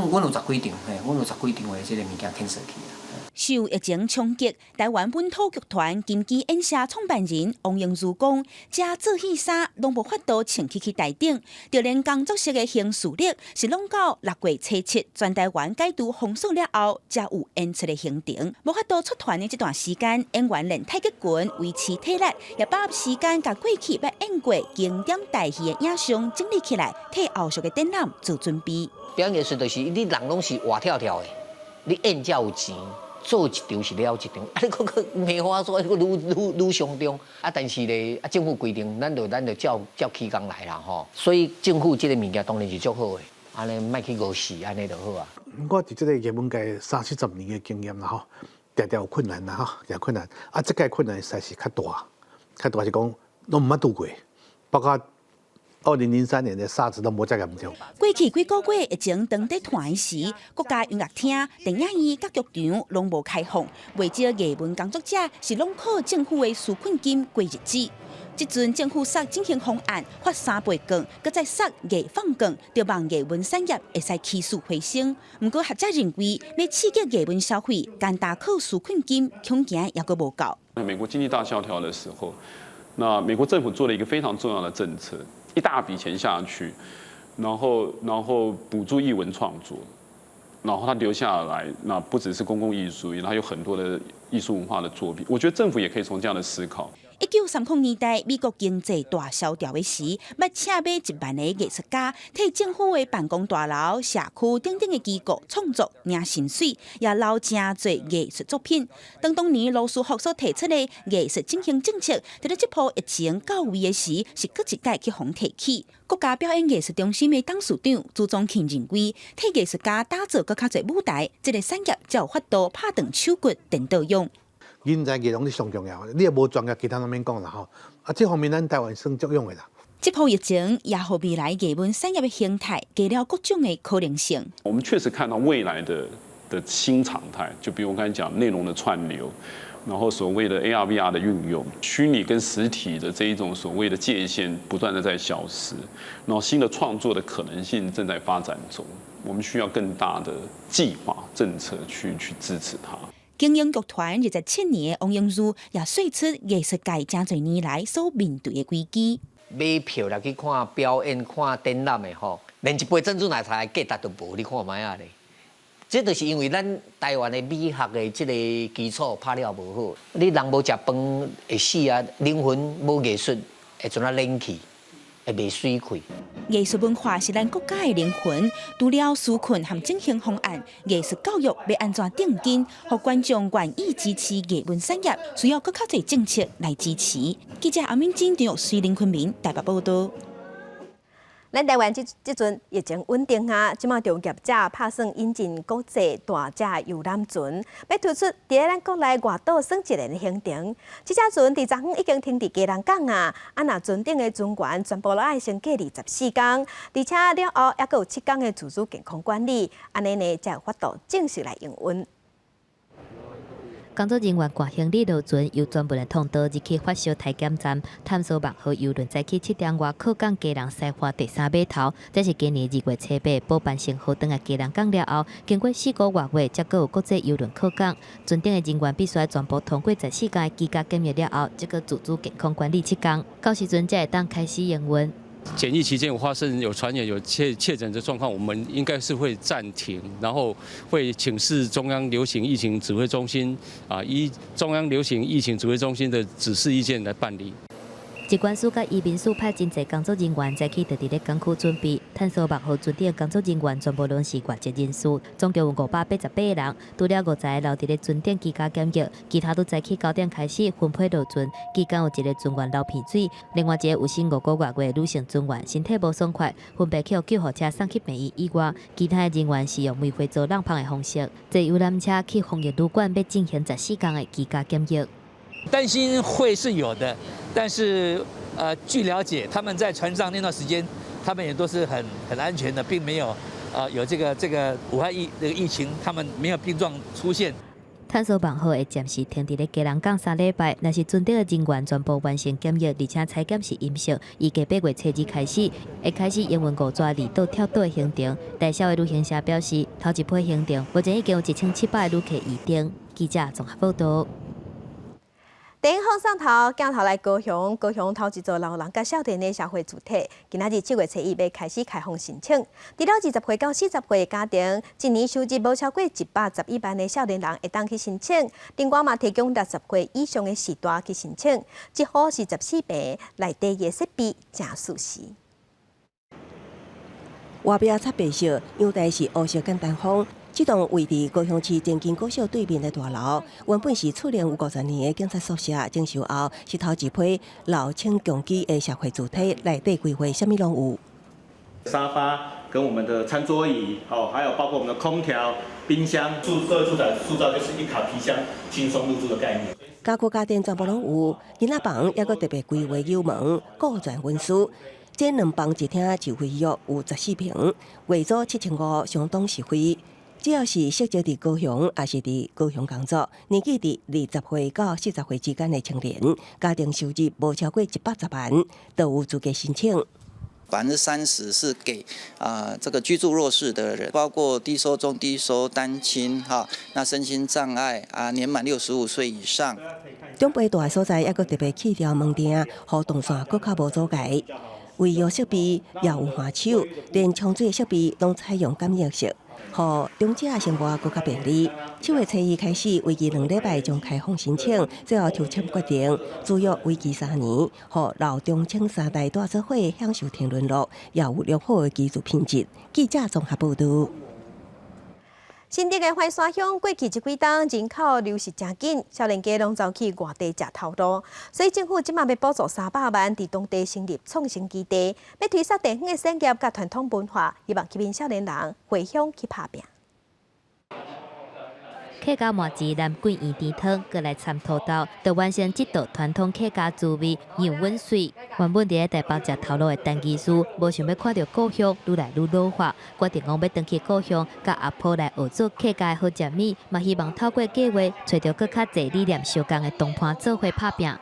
阮有十幾場，嘿，阮有十幾場的這个物件 cancel 去啊。受疫情衝擊，台灣本土劇團金枝演社創辦人王英如講，遮做戲衫攏無法度穿起去台頂，就連工作室的行事曆是攏到6月初7全台灣解除封鎖了後，才有演出的行程。無法度出團的這段時間，演員練太極拳維持體力，也把握時間共過去捌演過經典大戲的影像整理起來，替後續的展覽做準備。表演藝術就是你人攏是活跳跳的，你演才有錢，做一場是了一場。啊，你閣閣梅花說，閣愈愈愈傷重。啊，但是咧，啊，政府規定，咱就照照起工來啦吼。所以政府這个物件當然是足好的，按呢莫去餓死，按呢就好啊。我佇這个藝文界三四十年的經驗啦吼，常常有困難啦吼，常困難。啊，這屆困難實在是較大，較大是講攏毋捌拄過，包括2003年的沙士都無遮嚴重。過去幾個月疫情當佇團時，國家音樂廳、電影院佮劇場攏無開放，袂少藝文工作者是攏靠政府的紓困金過日子。這陣政府殺振興方案發三倍券，閣再殺藝放券，就望藝文產業會使起死回生。毋過學者認為，欲刺激藝文消費，單單靠紓困金恐驚猶閣無夠。美國經濟大蕭條的時候，那美國政府做了一個非常重要的政策。一大筆錢下去，然後補助藝文創作，然後他留下來，那不只是公共藝術，然後有很多的藝術文化的作品。我覺得政府也可以從這樣的思考。1930年代，美國經濟大蕭條的時，捌請買1萬个藝術家，替政府的辦公大樓、社區等等的機構創作領薪水，也留誠濟藝術作品。當當年羅斯福所提出的藝術振興政策，佇咧這波疫情到位的時，是閣一擺去予提起。國家表演藝術中心的董事長朱宗慶認為，替藝術家打造閣較濟舞台，這个產業才有法度拍斷手骨顛倒勇。人才藝攏是上重要的，你若無專業，其他攏免講啦吼。啊，這方面咱台灣算足勇的啦。這波疫情也予未來藝文產業的形態加了各種的可能性。我們確實看到未來的新常態，就比如我剛才講內容的串流，然後所謂的 AR、VR 的運用，虛擬跟實體的這一種所謂的界限不斷的在消失，然後新的創作的可能性正在發展中，我們需要更大的計劃政策去支持它。經營劇團27年的王英如也說出藝術界誠濟年來所面對的危機。買票來去看表演、看展覽的吼，連一杯珍珠奶茶的價值都無，你看覓仔咧？這就是因為咱台灣的美學的這個基礎拍了無好，你人無食飯會死啊，靈魂無藝術會怎啊冷去，會袂媠氣。藝術文化是咱國家的靈魂，除了紓困和振興方案，藝術教育欲按怎定根，予觀眾願意支持藝文產業，需要閣較濟政策來支持。記者阿敏晶、張玉水、林坤明台北報道。咱台灣這這陣疫情穩定啊，這馬就業者拍算引進國際大隻遊覽船，欲推出佇咧咱國內外島耍一輪的行程。這隻船佇昨昏已經停佇基隆港啊，啊若船頂的船員全部攏愛先隔離14工，而且了後猶閣有7工的自主健康管理，按呢呢才有法度正式來營運。工作人員掛行李落船，由專門的通道入去發燒體檢站，探索網號郵輪早起7點外靠港基隆西岸第三碼頭。這是今年2月初8寶班星號轉來基隆港了後，經過4個外月，才閣有國際郵輪靠港。船頂的人員必須全部通過14工的居家檢疫了後，才閣自主健康管理7工，到時陣才會當開始營運。檢疫期間有發生有傳染有確診的狀況，我們應該是會暫停，然後會請示中央流行疫情指揮中心啊，依中央流行疫情指揮中心的指示意見來辦理。疾管署佮移民署派真濟工作人員早起就佇咧港區準備，探索網號船頂工作人員全部攏是外籍人士，總共有588個人，除了50個留佇咧船頂居家檢疫，其他都早起9點開始分批落船。期間有一個船員流鼻水，另外一個有身5個外月女性船員身體無爽快，分別去救護車送去病院以外，其他的人員是用梅花座籠芳的方式，坐遊覽車去防疫旅館，欲進行14工的居家檢疫。擔心會是有的，但是據了解，他們在船上那段時間，他們也都是很安全的，並沒有有這個武漢這個疫情，他們沒有病狀出現。探索網號會暫時停佇咧基隆港3禮拜，若是船頂的人員全部完成檢疫，而且採檢是陰性，預計8月初2開始，會開始營運五逝離島跳島的行程。台小的旅行社表示，頭一批行程目前已經有1700個旅客預訂。記者綜合報道。電影放送頭鏡頭來高雄，高雄頭一座老人佮少年的社會住宅，今仔日7月初1欲開始開放申請。除了20歲到40歲的家庭，一年收入無超過111萬的少年人會當去申請。另外嘛，提供60歲以上的序大去申請，一戶是14坪，內底的設備誠舒適。外壁漆白色，陽台是烏色簡單風。這棟位佇高雄市前鎮國小對面的大樓，原本是厝齡有50年的警察宿舍，整修後是頭一批老青共居的社會住宅，內底規劃啥物攏有。沙發跟我們的餐桌椅，哦，還有包括我們的空調、冰箱，住社會住宅塑造就是一卡皮箱輕鬆入住的概念。家具家電全部攏有，囡仔房猶閣特別規劃油門，顧全隱私。這兩房一廳就費約有14坪，月租7500，相當實惠。只要是設籍佇高雄，抑是佇高雄工作，年紀佇20歲到40歲之間的青年，家庭收入無超過110萬，都有資格申請。 30%是給啊這個居住弱勢的人，包括低收、中低收、單親哈，那身心障礙啊，年滿65歲以上。長輩蹛的所在，猶閣特別去掉門錠，予動線閣較無阻礙。衛浴設備也有扶手，連沖水設備攏採用感應式，予長者生活閣較便利。7月初1開始，為期2禮拜將開放申請，最後抽籤決定，租約為期3年，予老中青三代蹛做伙享受天倫樂，也有良好的居住品質。記者綜合報道。新竹的歡山鄉過去這幾冬人口流失誠緊，少年家攏走去外地食頭路，所以政府這馬欲補助300萬，佇當地成立創生基地，欲推捒地方的產業佮傳統文化，希望吸引少年人回鄉去拍拚。客家麻糍南桂圓甜湯，閣來摻土豆，就完成這道傳統客家滋味牛溫水。原本佇咧台北食頭路的陳技師，無想欲看著故鄉愈來愈老化，決定講欲轉去故鄉，佮阿婆來學做客家的好食物，嘛希望透過計劃，揣著閣較濟理念相仝的同伴做伙拍拚。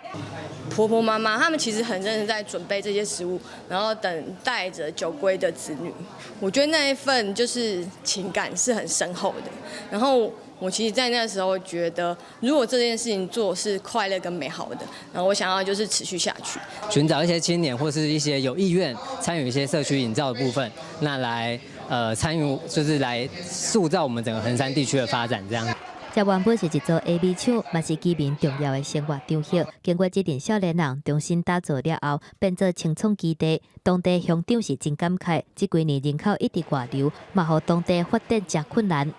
婆婆媽媽他們其實很認真在準備這些食物，然後等待着久歸的子女。我覺得那一份就是情感是很深厚的。然後我其實，在那時候覺得，如果這件事情做是快樂跟美好的，然後我想要就是持續下去。尋找一些青年或是一些有意願參與一些社區營造的部分，那來參與，就是來塑造我們整個橫山地區的發展，這樣。這原本是一座下米廠，嘛是居民重要的生活場所。經過這陣少年人重新打造了後，變做青創基地。當地鄉長是真感慨，這幾年人口一直外流，嘛予當地發展誠困難。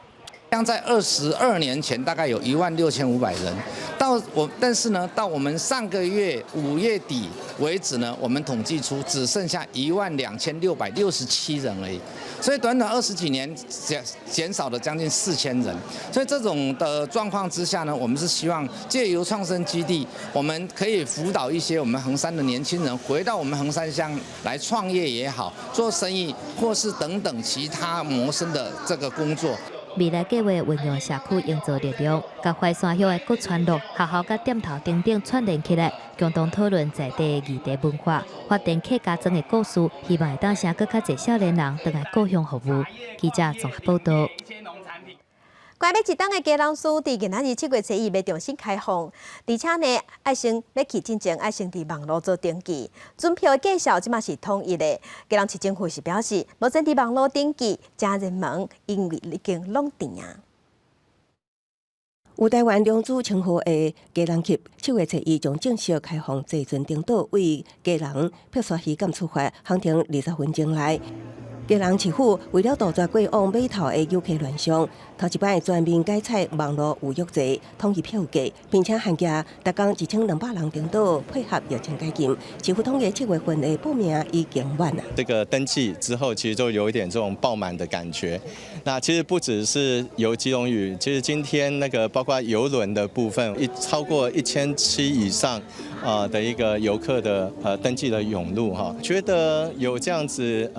像在22年前，大概有16500人，但是呢，到我們上個月5月底為止呢，我們統計出只剩下12667人而已，所以短短20幾年減少了將近4000人，所以這種的狀況之下呢，我們是希望借由創生基地，我們可以輔導一些我們橫山的年輕人回到我們橫山鄉來創業也好，做生意或是等等其他謀生的這個工作。未來計劃運用社區營造力量，共淮山鄉的各村落、學校佮店頭等等串聯起來，共同討論在地的議題文化，發展客家莊的故事，希望會當請閣較濟少年人轉來故鄉服務。記者綜合報道。關欲一冬的基隆市，佇今仔日7月初1欲重新開放，而且呢，愛先欲去進前，愛先佇網路做登記。准票的價數這馬是統一的。基隆市政府是表示，目前佇網路登記誠熱門，因為已經攏填啊。有台灣龍珠稱號的基隆級，7月初1將正式開放坐船登島，為基隆碧沙漁港出發，航程20分鐘內。基隆市府為了杜絕過往碼頭的遊客亂象，頭一擺全面改採網路預約制，統一票價，並且限額逐工1200人登島，配合疫情解禁。市府統計7月份的報名已經滿啦。這個登記之後，其實就有一點這種爆滿的感覺。那其實不只是遊基隆嶼，其實今天那個包括郵輪的部分，超過1700以上啊的一個遊客的登記的湧入哈，覺得有這樣子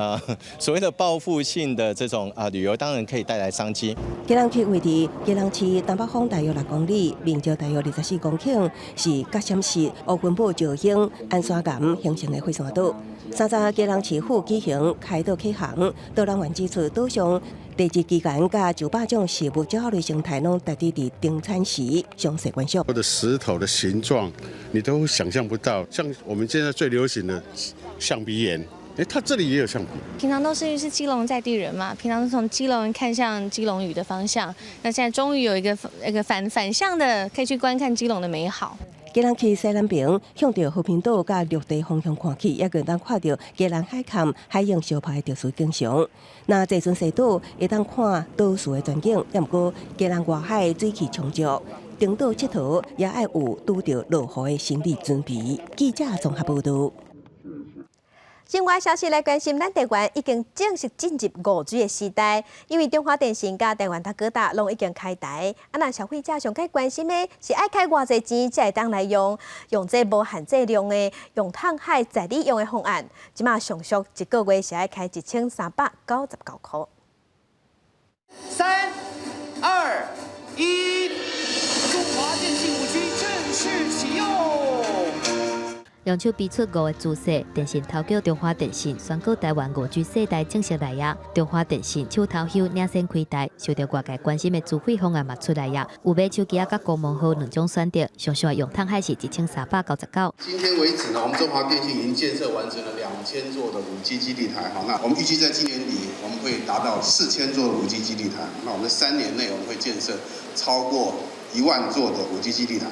所謂的報復性的這種啊旅遊，當然可以帶來商機。基隆區位佇基隆市東北方大約6公里，面積大約24公頃，是嘉閃石、烏昆堡石英、安山岩形成的火山島。30基隆市府舉行開島啟航，導覽員指出，島上地質奇岩佮900種食物鳥類生態，攏值得佇登山時詳細觀賞。或者石頭的形狀，你都想象不到。像我們現在最流行的象鼻岩。哎，它這裡也有象鼻。平常都是基隆在地人嘛，平常是從基隆看向基隆嶼的方向。那現在終於有一個反向的，可以去觀看基隆的美好。基隆區西南邊向著和平島佮陸地方向看去，也會當看著基隆海崁海湧相拍的特殊景象。若坐船踅島，會當看島嶼的全景。也毋過基隆外海水汽充足，登島𨑨迌也愛有拄著落雨的心理準備。記者綜合報道。新聞消息來關心，咱台灣已經正式進入5G 的時代，因為中華電信佮台灣大哥大攏已經開台。啊，若消費者上蓋關心的是愛開偌濟錢才會當來用，用這無限制量的用通海在你用的方案，這馬上俗一個月是愛開1399塊。三、二、一，中華電信5G 正式啟用。兩手比出五个姿勢，電信頭家中華電信宣告台灣5G 世代正式來啊！中華電信手頭翕領先開台，受著外界關心的資費方案嘛出來啊！有買手機仔佮公網號兩種選擇，上俗用通海是1399。今天為止呢，我們中華電信已經建設完成了2000座的5G 基地台，好，那我們預計在今年底我們會達到4000座的5G 基地台，那我們3年內我們會建設超過1萬座的5G 基地台。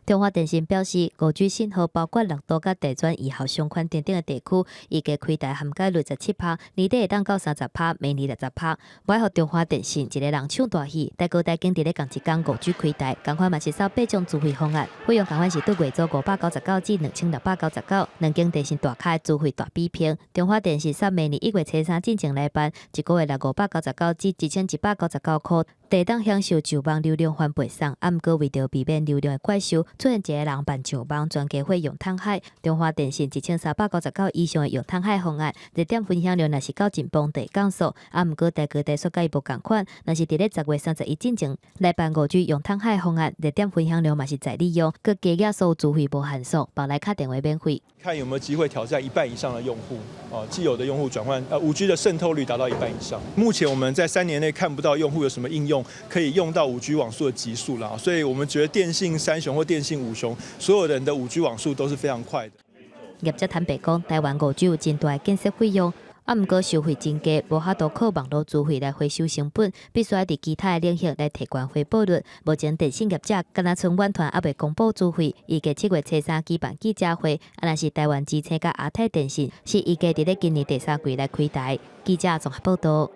中華電信表示，5G 信號包括6度佮地轉移號相寬等等的地區，預計開台涵蓋67%，年底會當到30%，明年60%。無愛予中華電信一个人唱大戲，大哥大經佇咧仝一工5G 開台，仝款嘛是掃八種資費方案，費用仝款是對月租599至2699，兩間電信大咖的資費大比拼。中華電信煞明年1月初3進前來辦，一個月六599至1199塊。會當享受上網流量翻倍送。啊，毋過為著避免流量的怪獸，出現一个人辦上網全家伙用通海。中華電信1399以上的用通海方案，熱點分享量若是到盡崩地降速。啊，毋過大哥大煞佮伊無仝款，若是佇咧10月31進前來辦5G 用通海方案，熱點分享量嘛是在利用，閣加額所有資費無限速，綁來敲電話免費。看有沒有機會挑戰一半以上的用戶，哦，既有的用戶轉換，5G 的滲透率達到一半以上。目前我們在3年內看不到用戶有什麼應用可以用到5G 網速的極速啦，所以我們覺得電信三雄或電信五雄，所有人的5G 網速都是非常快的。業者坦白講，台灣5G 有真大的建設費用。啊，毋過收費真低，無法度靠網路資費來回收成本，必須愛佇其他的領域來提懸回報率。目前電信業者敢若賰遠傳猶未公布資費，預計7月初3舉辦記者會。啊，若是台灣之星佮亞太電信，是預計佇咧今年第三季來開台。記者綜合報導。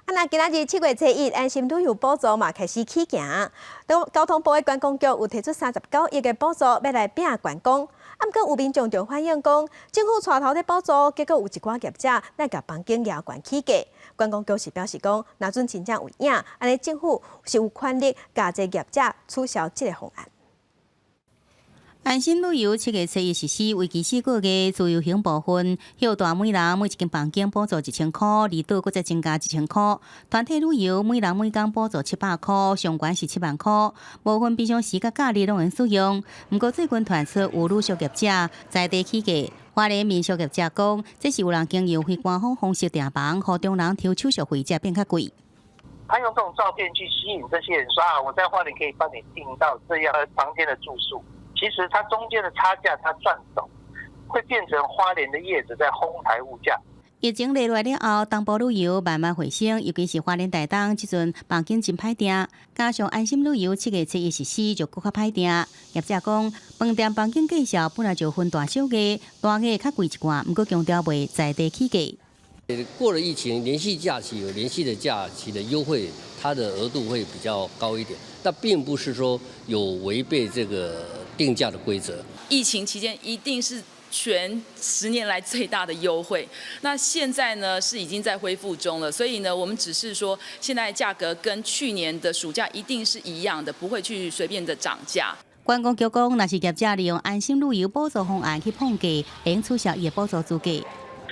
啊，那今仔日7月初1，安心旅遊補助嘛開始起行。交通部的觀光局有提出39億的補助，欲來拼觀光。啊，毋過有民眾就反映講，政府帶頭咧補助，結果有一寡業者來共房間額懸起價。觀光局是表示講，若準真正有影，按呢政府是有權力共這業者取消這个方案。安心旅遊7月初1實施，為期4個月，自由行部分，歇大每人每一間房間補助1000箍，離島閣再增加1000箍。團體旅遊每人每工補助700箍，上懸是7萬箍。無分平常時佮假日攏會使用。毋過最近傳出有旅宿業者在地起價，花蓮民宿業者講，這是有人經由非官方方式訂房，予中人抽手續費才變較貴。他用這種照片去吸引這些人，說啊，我在花蓮可以幫你訂到這樣的房間的住宿。其實它中間的差價，它賺走，會變成花蓮的業者在哄抬物價。疫情落來了後，東部旅遊慢慢回升，尤其是花蓮台東，這陣房間真歹訂，加上安心旅遊7月初1實施，就閣較歹訂。業者講，飯店房間價數本來就分大小額，大額較貴一寡，毋過強調袂在地起價。過了疫情，連續假期有連續的假期的優惠，它的額度會比較高一點，但並不是說有違背這個定價的規則。疫情期間一定是全10年來最大的優惠，那現在呢是已經在恢復中了，所以呢我們只是說現在價格跟去年的暑假一定是一樣的，不會去隨便的漲價。觀光局講，若是業者利用安心旅遊補助方案去膨價，會取消伊的補助資格。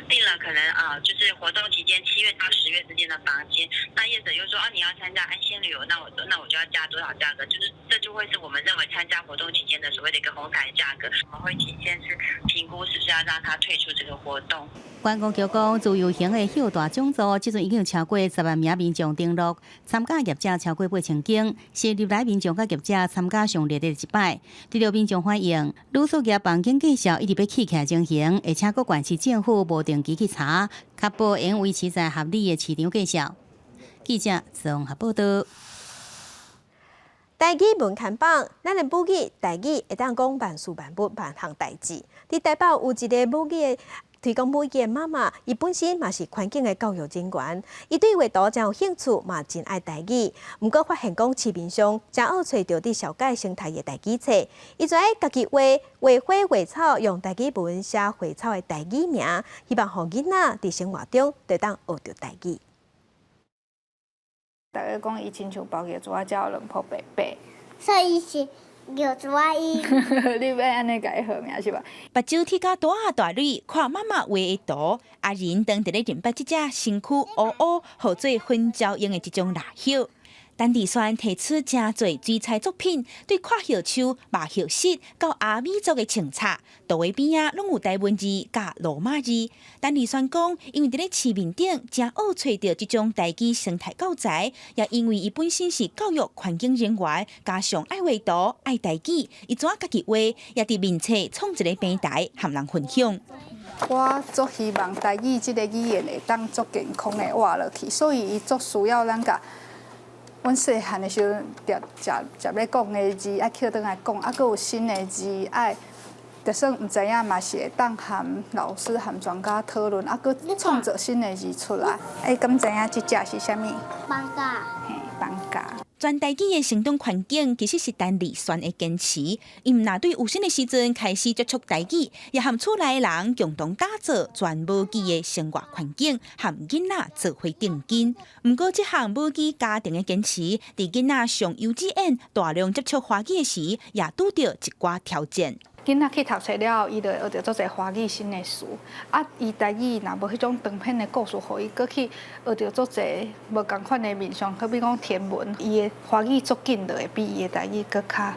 訂了可能啊，就是活動期間7月到10月之間的房間，那業者又說啊，你要參加安心旅遊，那我就要加多少價格？就是這就會是我們認為參加活動期間的所謂的一個哄抬價格，我們會提前是評估是不是要讓他退出這個活動。觀光局講，自由行的歇大獎座，這陣已經有超過10萬名民眾登錄，參加業者超過8000間，是歷來民眾佮業者參加上熱烈的一擺。得著民眾反映，旅宿業房間價數一直欲起起來情形，而且閣縣市政府無定期去查，確保會維持在合理的市場價數。記者綜合報導。台語文看板，咱的母語台語會當講萬事萬物萬項代誌。佇台北有一个母語的推廣母語的媽媽，伊本身嘛是環境的教育人員，伊對畫圖真有興趣，嘛真愛台語。毋過發現講市面上誠好揣著佇紹介生態的台語冊，伊就愛家己畫畫花畫草，用台語文寫花草的台語名，希望予囡仔佇生活中就當學著台語。逐家講伊親像包玉珠仔，才有兩泡白白。所以是玉珠仔伊。你欲按呢共伊號名是吧？目睭鐵甲大啊大蕊，看媽媽畫的圖，阿仁當佇咧認捌這隻身軀烏烏、號做粉蕉用的這種蠟葉。陳志軒提出誠濟水彩作品，對闊葉樹、麻葉實到阿美族的穿插，圖畫邊仔攏有台文字佮羅馬字。陳志軒講，因為佇咧市面頂誠好揣著這種台語生態教材，也因為伊本身是教育環境人員，加上愛畫圖、愛台語，伊怎家己畫，也佇面冊創一个平台，和人分享。我足希望台語這个語言會當足健康的活落去，所以伊足需要咱共阮細漢的時陣，常常常咧講的字，愛抾轉來講，啊，閣有新的字愛，就算毋知影嘛是會當和老師和專家討論，啊，閣創造新的字出來。欸，敢知影這隻是啥物？艋舺。嘿，艋舺。加。全台語的成長環境其實是陳麗萱的堅持。伊毋但對有生的時陣開始接觸台語，也和厝內的人共同打造全母語的生活環境，和囡仔做伙定根。毋過，這項母語家庭的堅持，佇囡仔上幼稚園大量接觸華語的時，也拄著一寡挑戰。囡仔去讀冊了後，伊就會學著足濟華語新的詞。啊，伊台語若無彼種長篇的故事，予伊閣去學著足濟無仝款的面向，好比講天文，伊的華語足緊就會比伊的台語閣較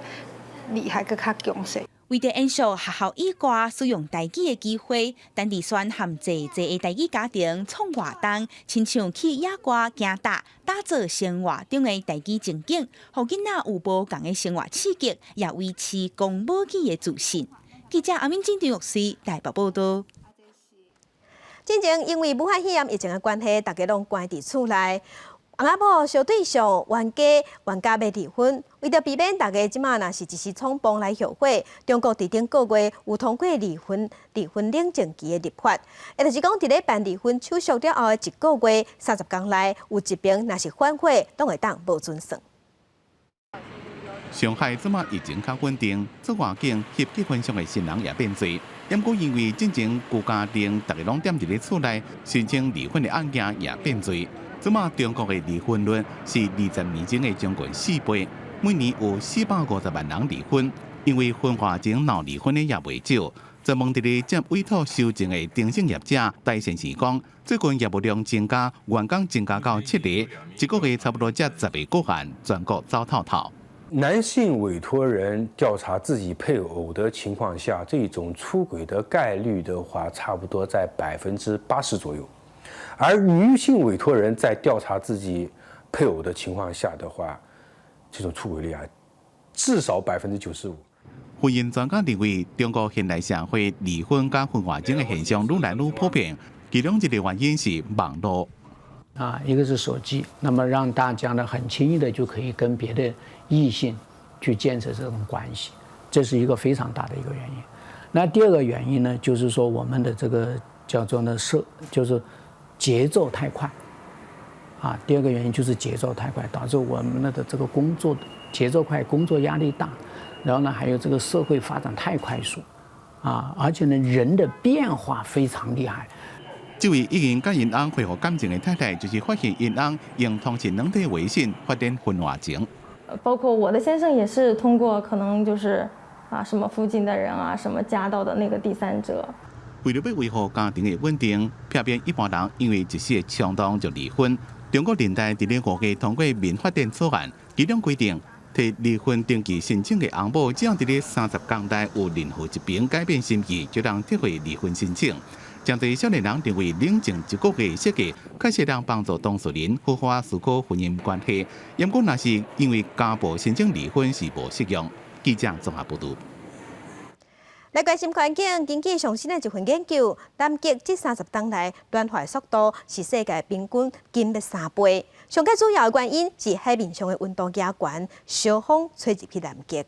厲害，閣較強勢。為著延續學校以外使用台語的機會，陳麗萱和濟濟的台語家庭創活動，親像去野外行踏，打造生活中的台語情景，予囡仔有無仝的生活刺激，也維持講母語的自信。記者阿敏金張玉穗台北報導。進前因為武漢肺炎疫情的關係，大家攏關佇厝內。翁仔某相對象冤家冤家欲離婚，為著避免大家這馬若是一時衝動來後悔，中國佇頂個月有通過離婚冷靜期的立法，也就是講，佇咧辦離婚手續了後的一個月，30工內有一邊若是反悔，攏會當無準算。上海這馬疫情較穩定，做外景翕結婚相的新人也變濟。毋過因為進前居家庭逐家攏踮佇咧厝內，申請離婚的案件也變濟。這馬中國的離婚率是20年前的將近4倍，每年有450萬人離婚。因為婚外情鬧離婚的也袂少。專門佇咧接委託收證的電信業者戴先生講，最近業務量增加，員工增加到七個，一個月差不多接10個個案，全國走透透。男性委託人調查自己配偶的情況下，這種出軌的概率的話，差不多在80%左右。而女性委託人在調查自己配偶的情況下的話，這種出軌率啊，至少95%。婚姻專家認為，中國現代社會離婚佮婚外情的現象愈來愈普遍，其中一個原因是網路。啊，一個是手機，那麼讓大家呢很輕易的就可以跟別的異性去建設這種關係，這是一個非常大的一個原因。那第二個原因呢，就是說我們的這個叫做呢社，就是節奏太快。啊，第二個原因就是節奏太快，導致我們的這個工作節奏快，工作壓力大，然後呢，還有這個社會發展太快速，啊，而且呢，人的變化非常厲害。這位已經佮𪜶翁恢復感情的太太，就是發現𪜶翁用通訊軟體微信發展婚外情。包括我的先生也是通過可能就是啊什麼附近的人啊，什麼加到的那個第三者。為著欲維護家庭的穩定，避免一般人因為一時的衝動就離婚。中國人大佇咧5月通過民法典草案，其中規定，提離婚登記申請的翁某，只要佇咧30工內有任何一邊改變心意，就通撤回離婚申請。真濟少年人認為冷靜一個月設計，確實能幫助當事人好好思考婚姻關係。毋過，若是因為家暴申請離婚是無適用。記者綜合報導。來關心環境，根據上新的一份研究，南極這30冬來暖化速度是世界平均緊欲3倍。上蓋主要的原因是海面上的溫度加懸，燒風吹入去南極。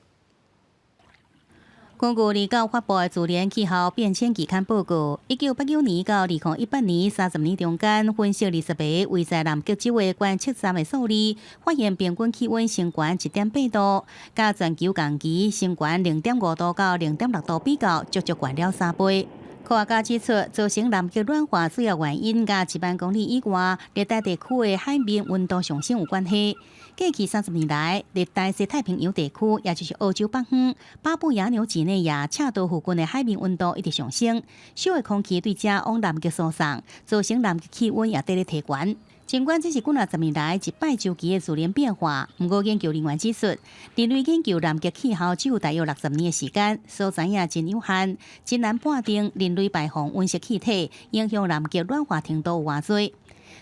根據二九發布的《自然氣候變遷期刊》報告，1989年到2018年30年中間，分析20個位在南極洲的觀測站的數字，發現平均氣溫升懸1.8度，佮全球同期升懸0.5度到0.6度比較，足足懸了3倍。科學家指出，造成南極暖化主要原因，佮1萬公里以外熱帶地區的海面溫度上升有關係。過去30年來，熱帶西太平洋地區，也就是澳洲北方、巴布亞紐幾內亞赤道附近的海面溫度一直上升，燒的空氣對遮往南極輸送，造成南極氣溫也綴咧提懸。儘管這是幾若十年來一擺周期的自然變化，毋過研究人員指出，人類研究南極氣候只有大約60年的時間，所知影真有限，真難判定人類排放溫室氣體影響南極暖化程度有偌濟。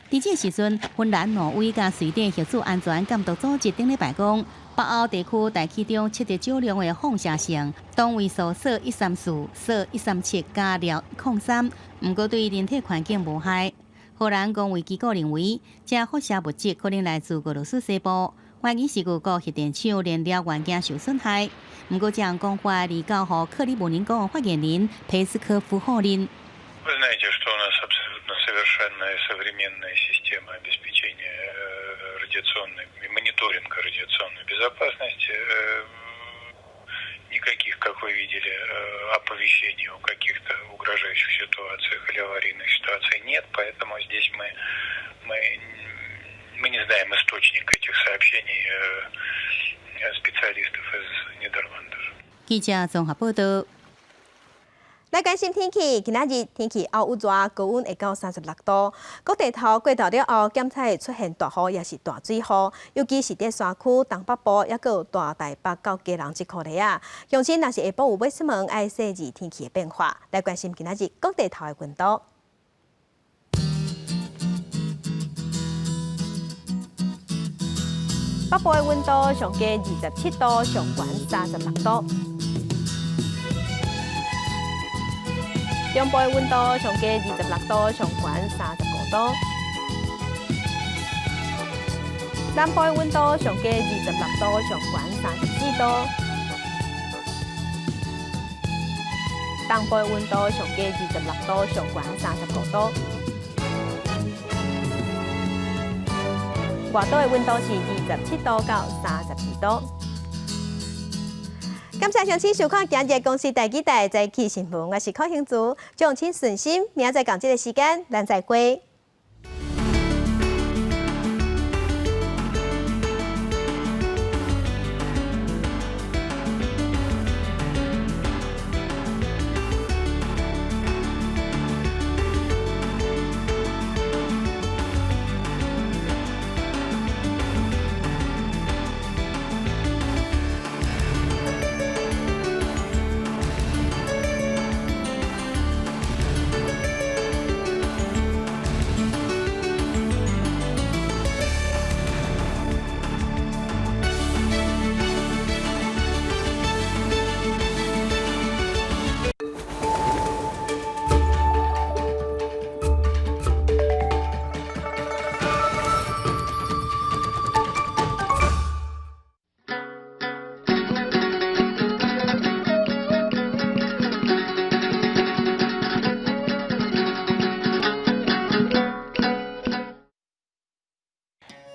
佇這個時陣，芬蘭、挪威佮瑞典核子安全監督組織頂禮拜講，北歐地區大氣中測得少量的放射性同位素銫134、銫137佮鐃103，毋過對人體環境無害。荷蘭公衛機構認為，這輻射物質可能來自俄羅斯西部，懷疑是俄國核電廠燃料元件受損害。毋過，這項講法離交予克里姆林宮發言人佩斯科夫否認。 Вы знаете, что у нас абсолютно совершенная современная система обеспечения радиационной мониторинга радиационной безопасности. Никаких, как вы видели, оповещений о каких-то угрожающих ситуациях или аварийных ситуациях нет, поэтому здесь мы не знаем источник этих сообщений специалистов из Нидерландов. 記者綜合報道。來關心天氣，今仔日天氣敖有熱，高溫會到36度。各地頭過晝了後，檢測會出現大雨，抑是大水雨，尤其是佇山區、東北部，抑閣有大台北到基隆這箍塊仔。鄉親若是下晡有欲出門，愛細膩天氣的變化。來關心今仔日各地頭的溫度。北部的溫度上低27度，上懸36度。中部的溫度上低26度，上懸35度。南部的溫度上低26度，上懸34度。東部的溫度上低26度，上懸35度。外島的溫度是27度到32度。感謝鄉親收看今日公視第幾台早起新聞，我是柯興祖，祝請順心，明仔載仝這个時間，咱再會。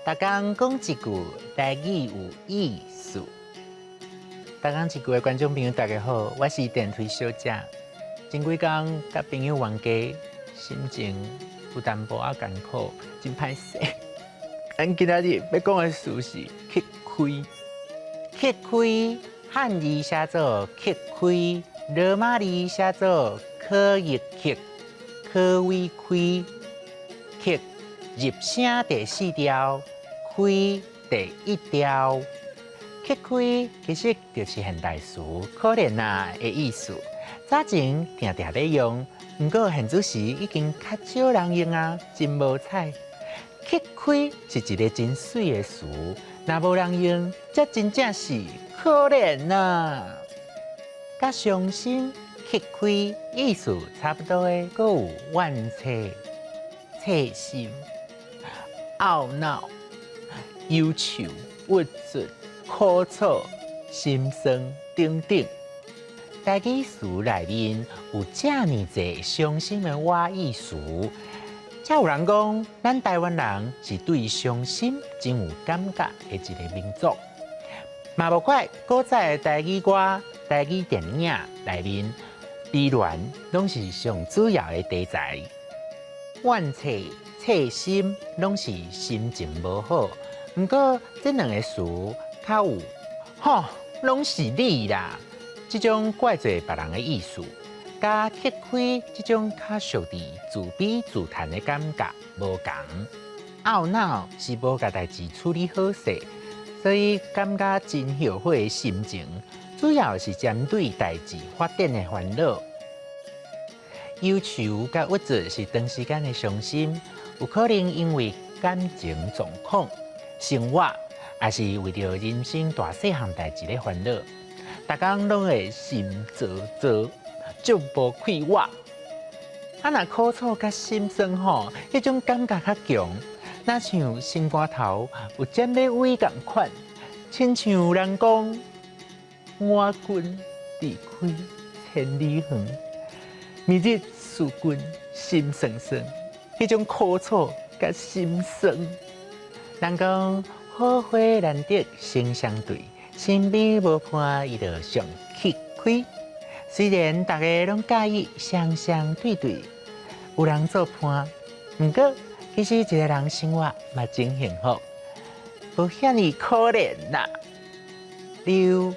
逐工講一句台語有意思。逐工一句的觀眾朋友，大家好，我是電推小姐。前幾工佮朋友冤家，心情有淡薄仔艱苦，真歹勢。咱今仔日欲講的詞是乞開。乞開，漢字寫做乞開，羅馬字寫做可益乞，可為開，乞入聲第四調，開第一調。乞開其實就是現代詞，可憐啊的意思。早前定定咧用，毋過現此時已經較少人用啊，真無彩。乞開是一个真媠的詞，若無人用，這真正是可憐啊。佮傷心、乞開意思差不多的，閣有怨嗟、切心、懊惱、憂愁、鬱卒、苦楚、心酸等等。台語詞內面有遮爾濟傷心的倚意詞，才有人講，咱台灣人是對傷心真有感覺的一个民族。嘛無怪古早的台語歌、台語電影內面，悲戀攏是上主要的題材。怨嗟、切心攏是心情無好。毋過這兩个詞較有吼，攏是你啦，這種怪罪別人的意思，佮乞開這種較屬佇自卑自嘆的感覺無仝。懊惱是無共代誌處理好勢，所以感覺真後悔的心情，主要是針對代誌發展的煩惱。憂愁佮鬱卒是長時間的傷心，有可能因為感情狀況、生活，抑是為著人生大細項代誌咧煩惱，逐工攏會心躁躁，足無快活。啊，若苦楚佮心酸吼，彼種感覺較強，若像心肝頭有針咧崴仝款，親像人講我君離開千里遠，明日思君心酸酸，彼種苦楚佮心酸。人講好花難得成雙對，身邊無伴伊就上吃虧。雖然大家攏佮意雙雙對對，有人做伴，毋過其實一个人生活嘛真幸福，無遐爾可憐啦。溜、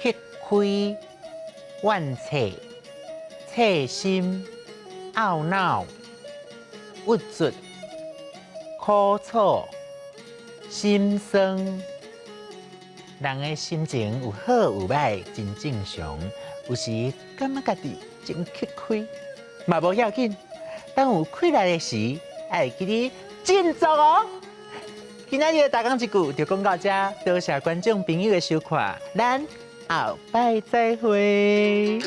吃虧、怨切、切心、懊惱、鬱卒、苦楚、心酸。人的心情有好有䆀，真正常。有時感覺家己真吃虧，嘛無要緊。當有氣力的時，愛會記得振作哦。今仔日的大講一句就講到這，多謝觀眾朋友的收看，咱後擺再會。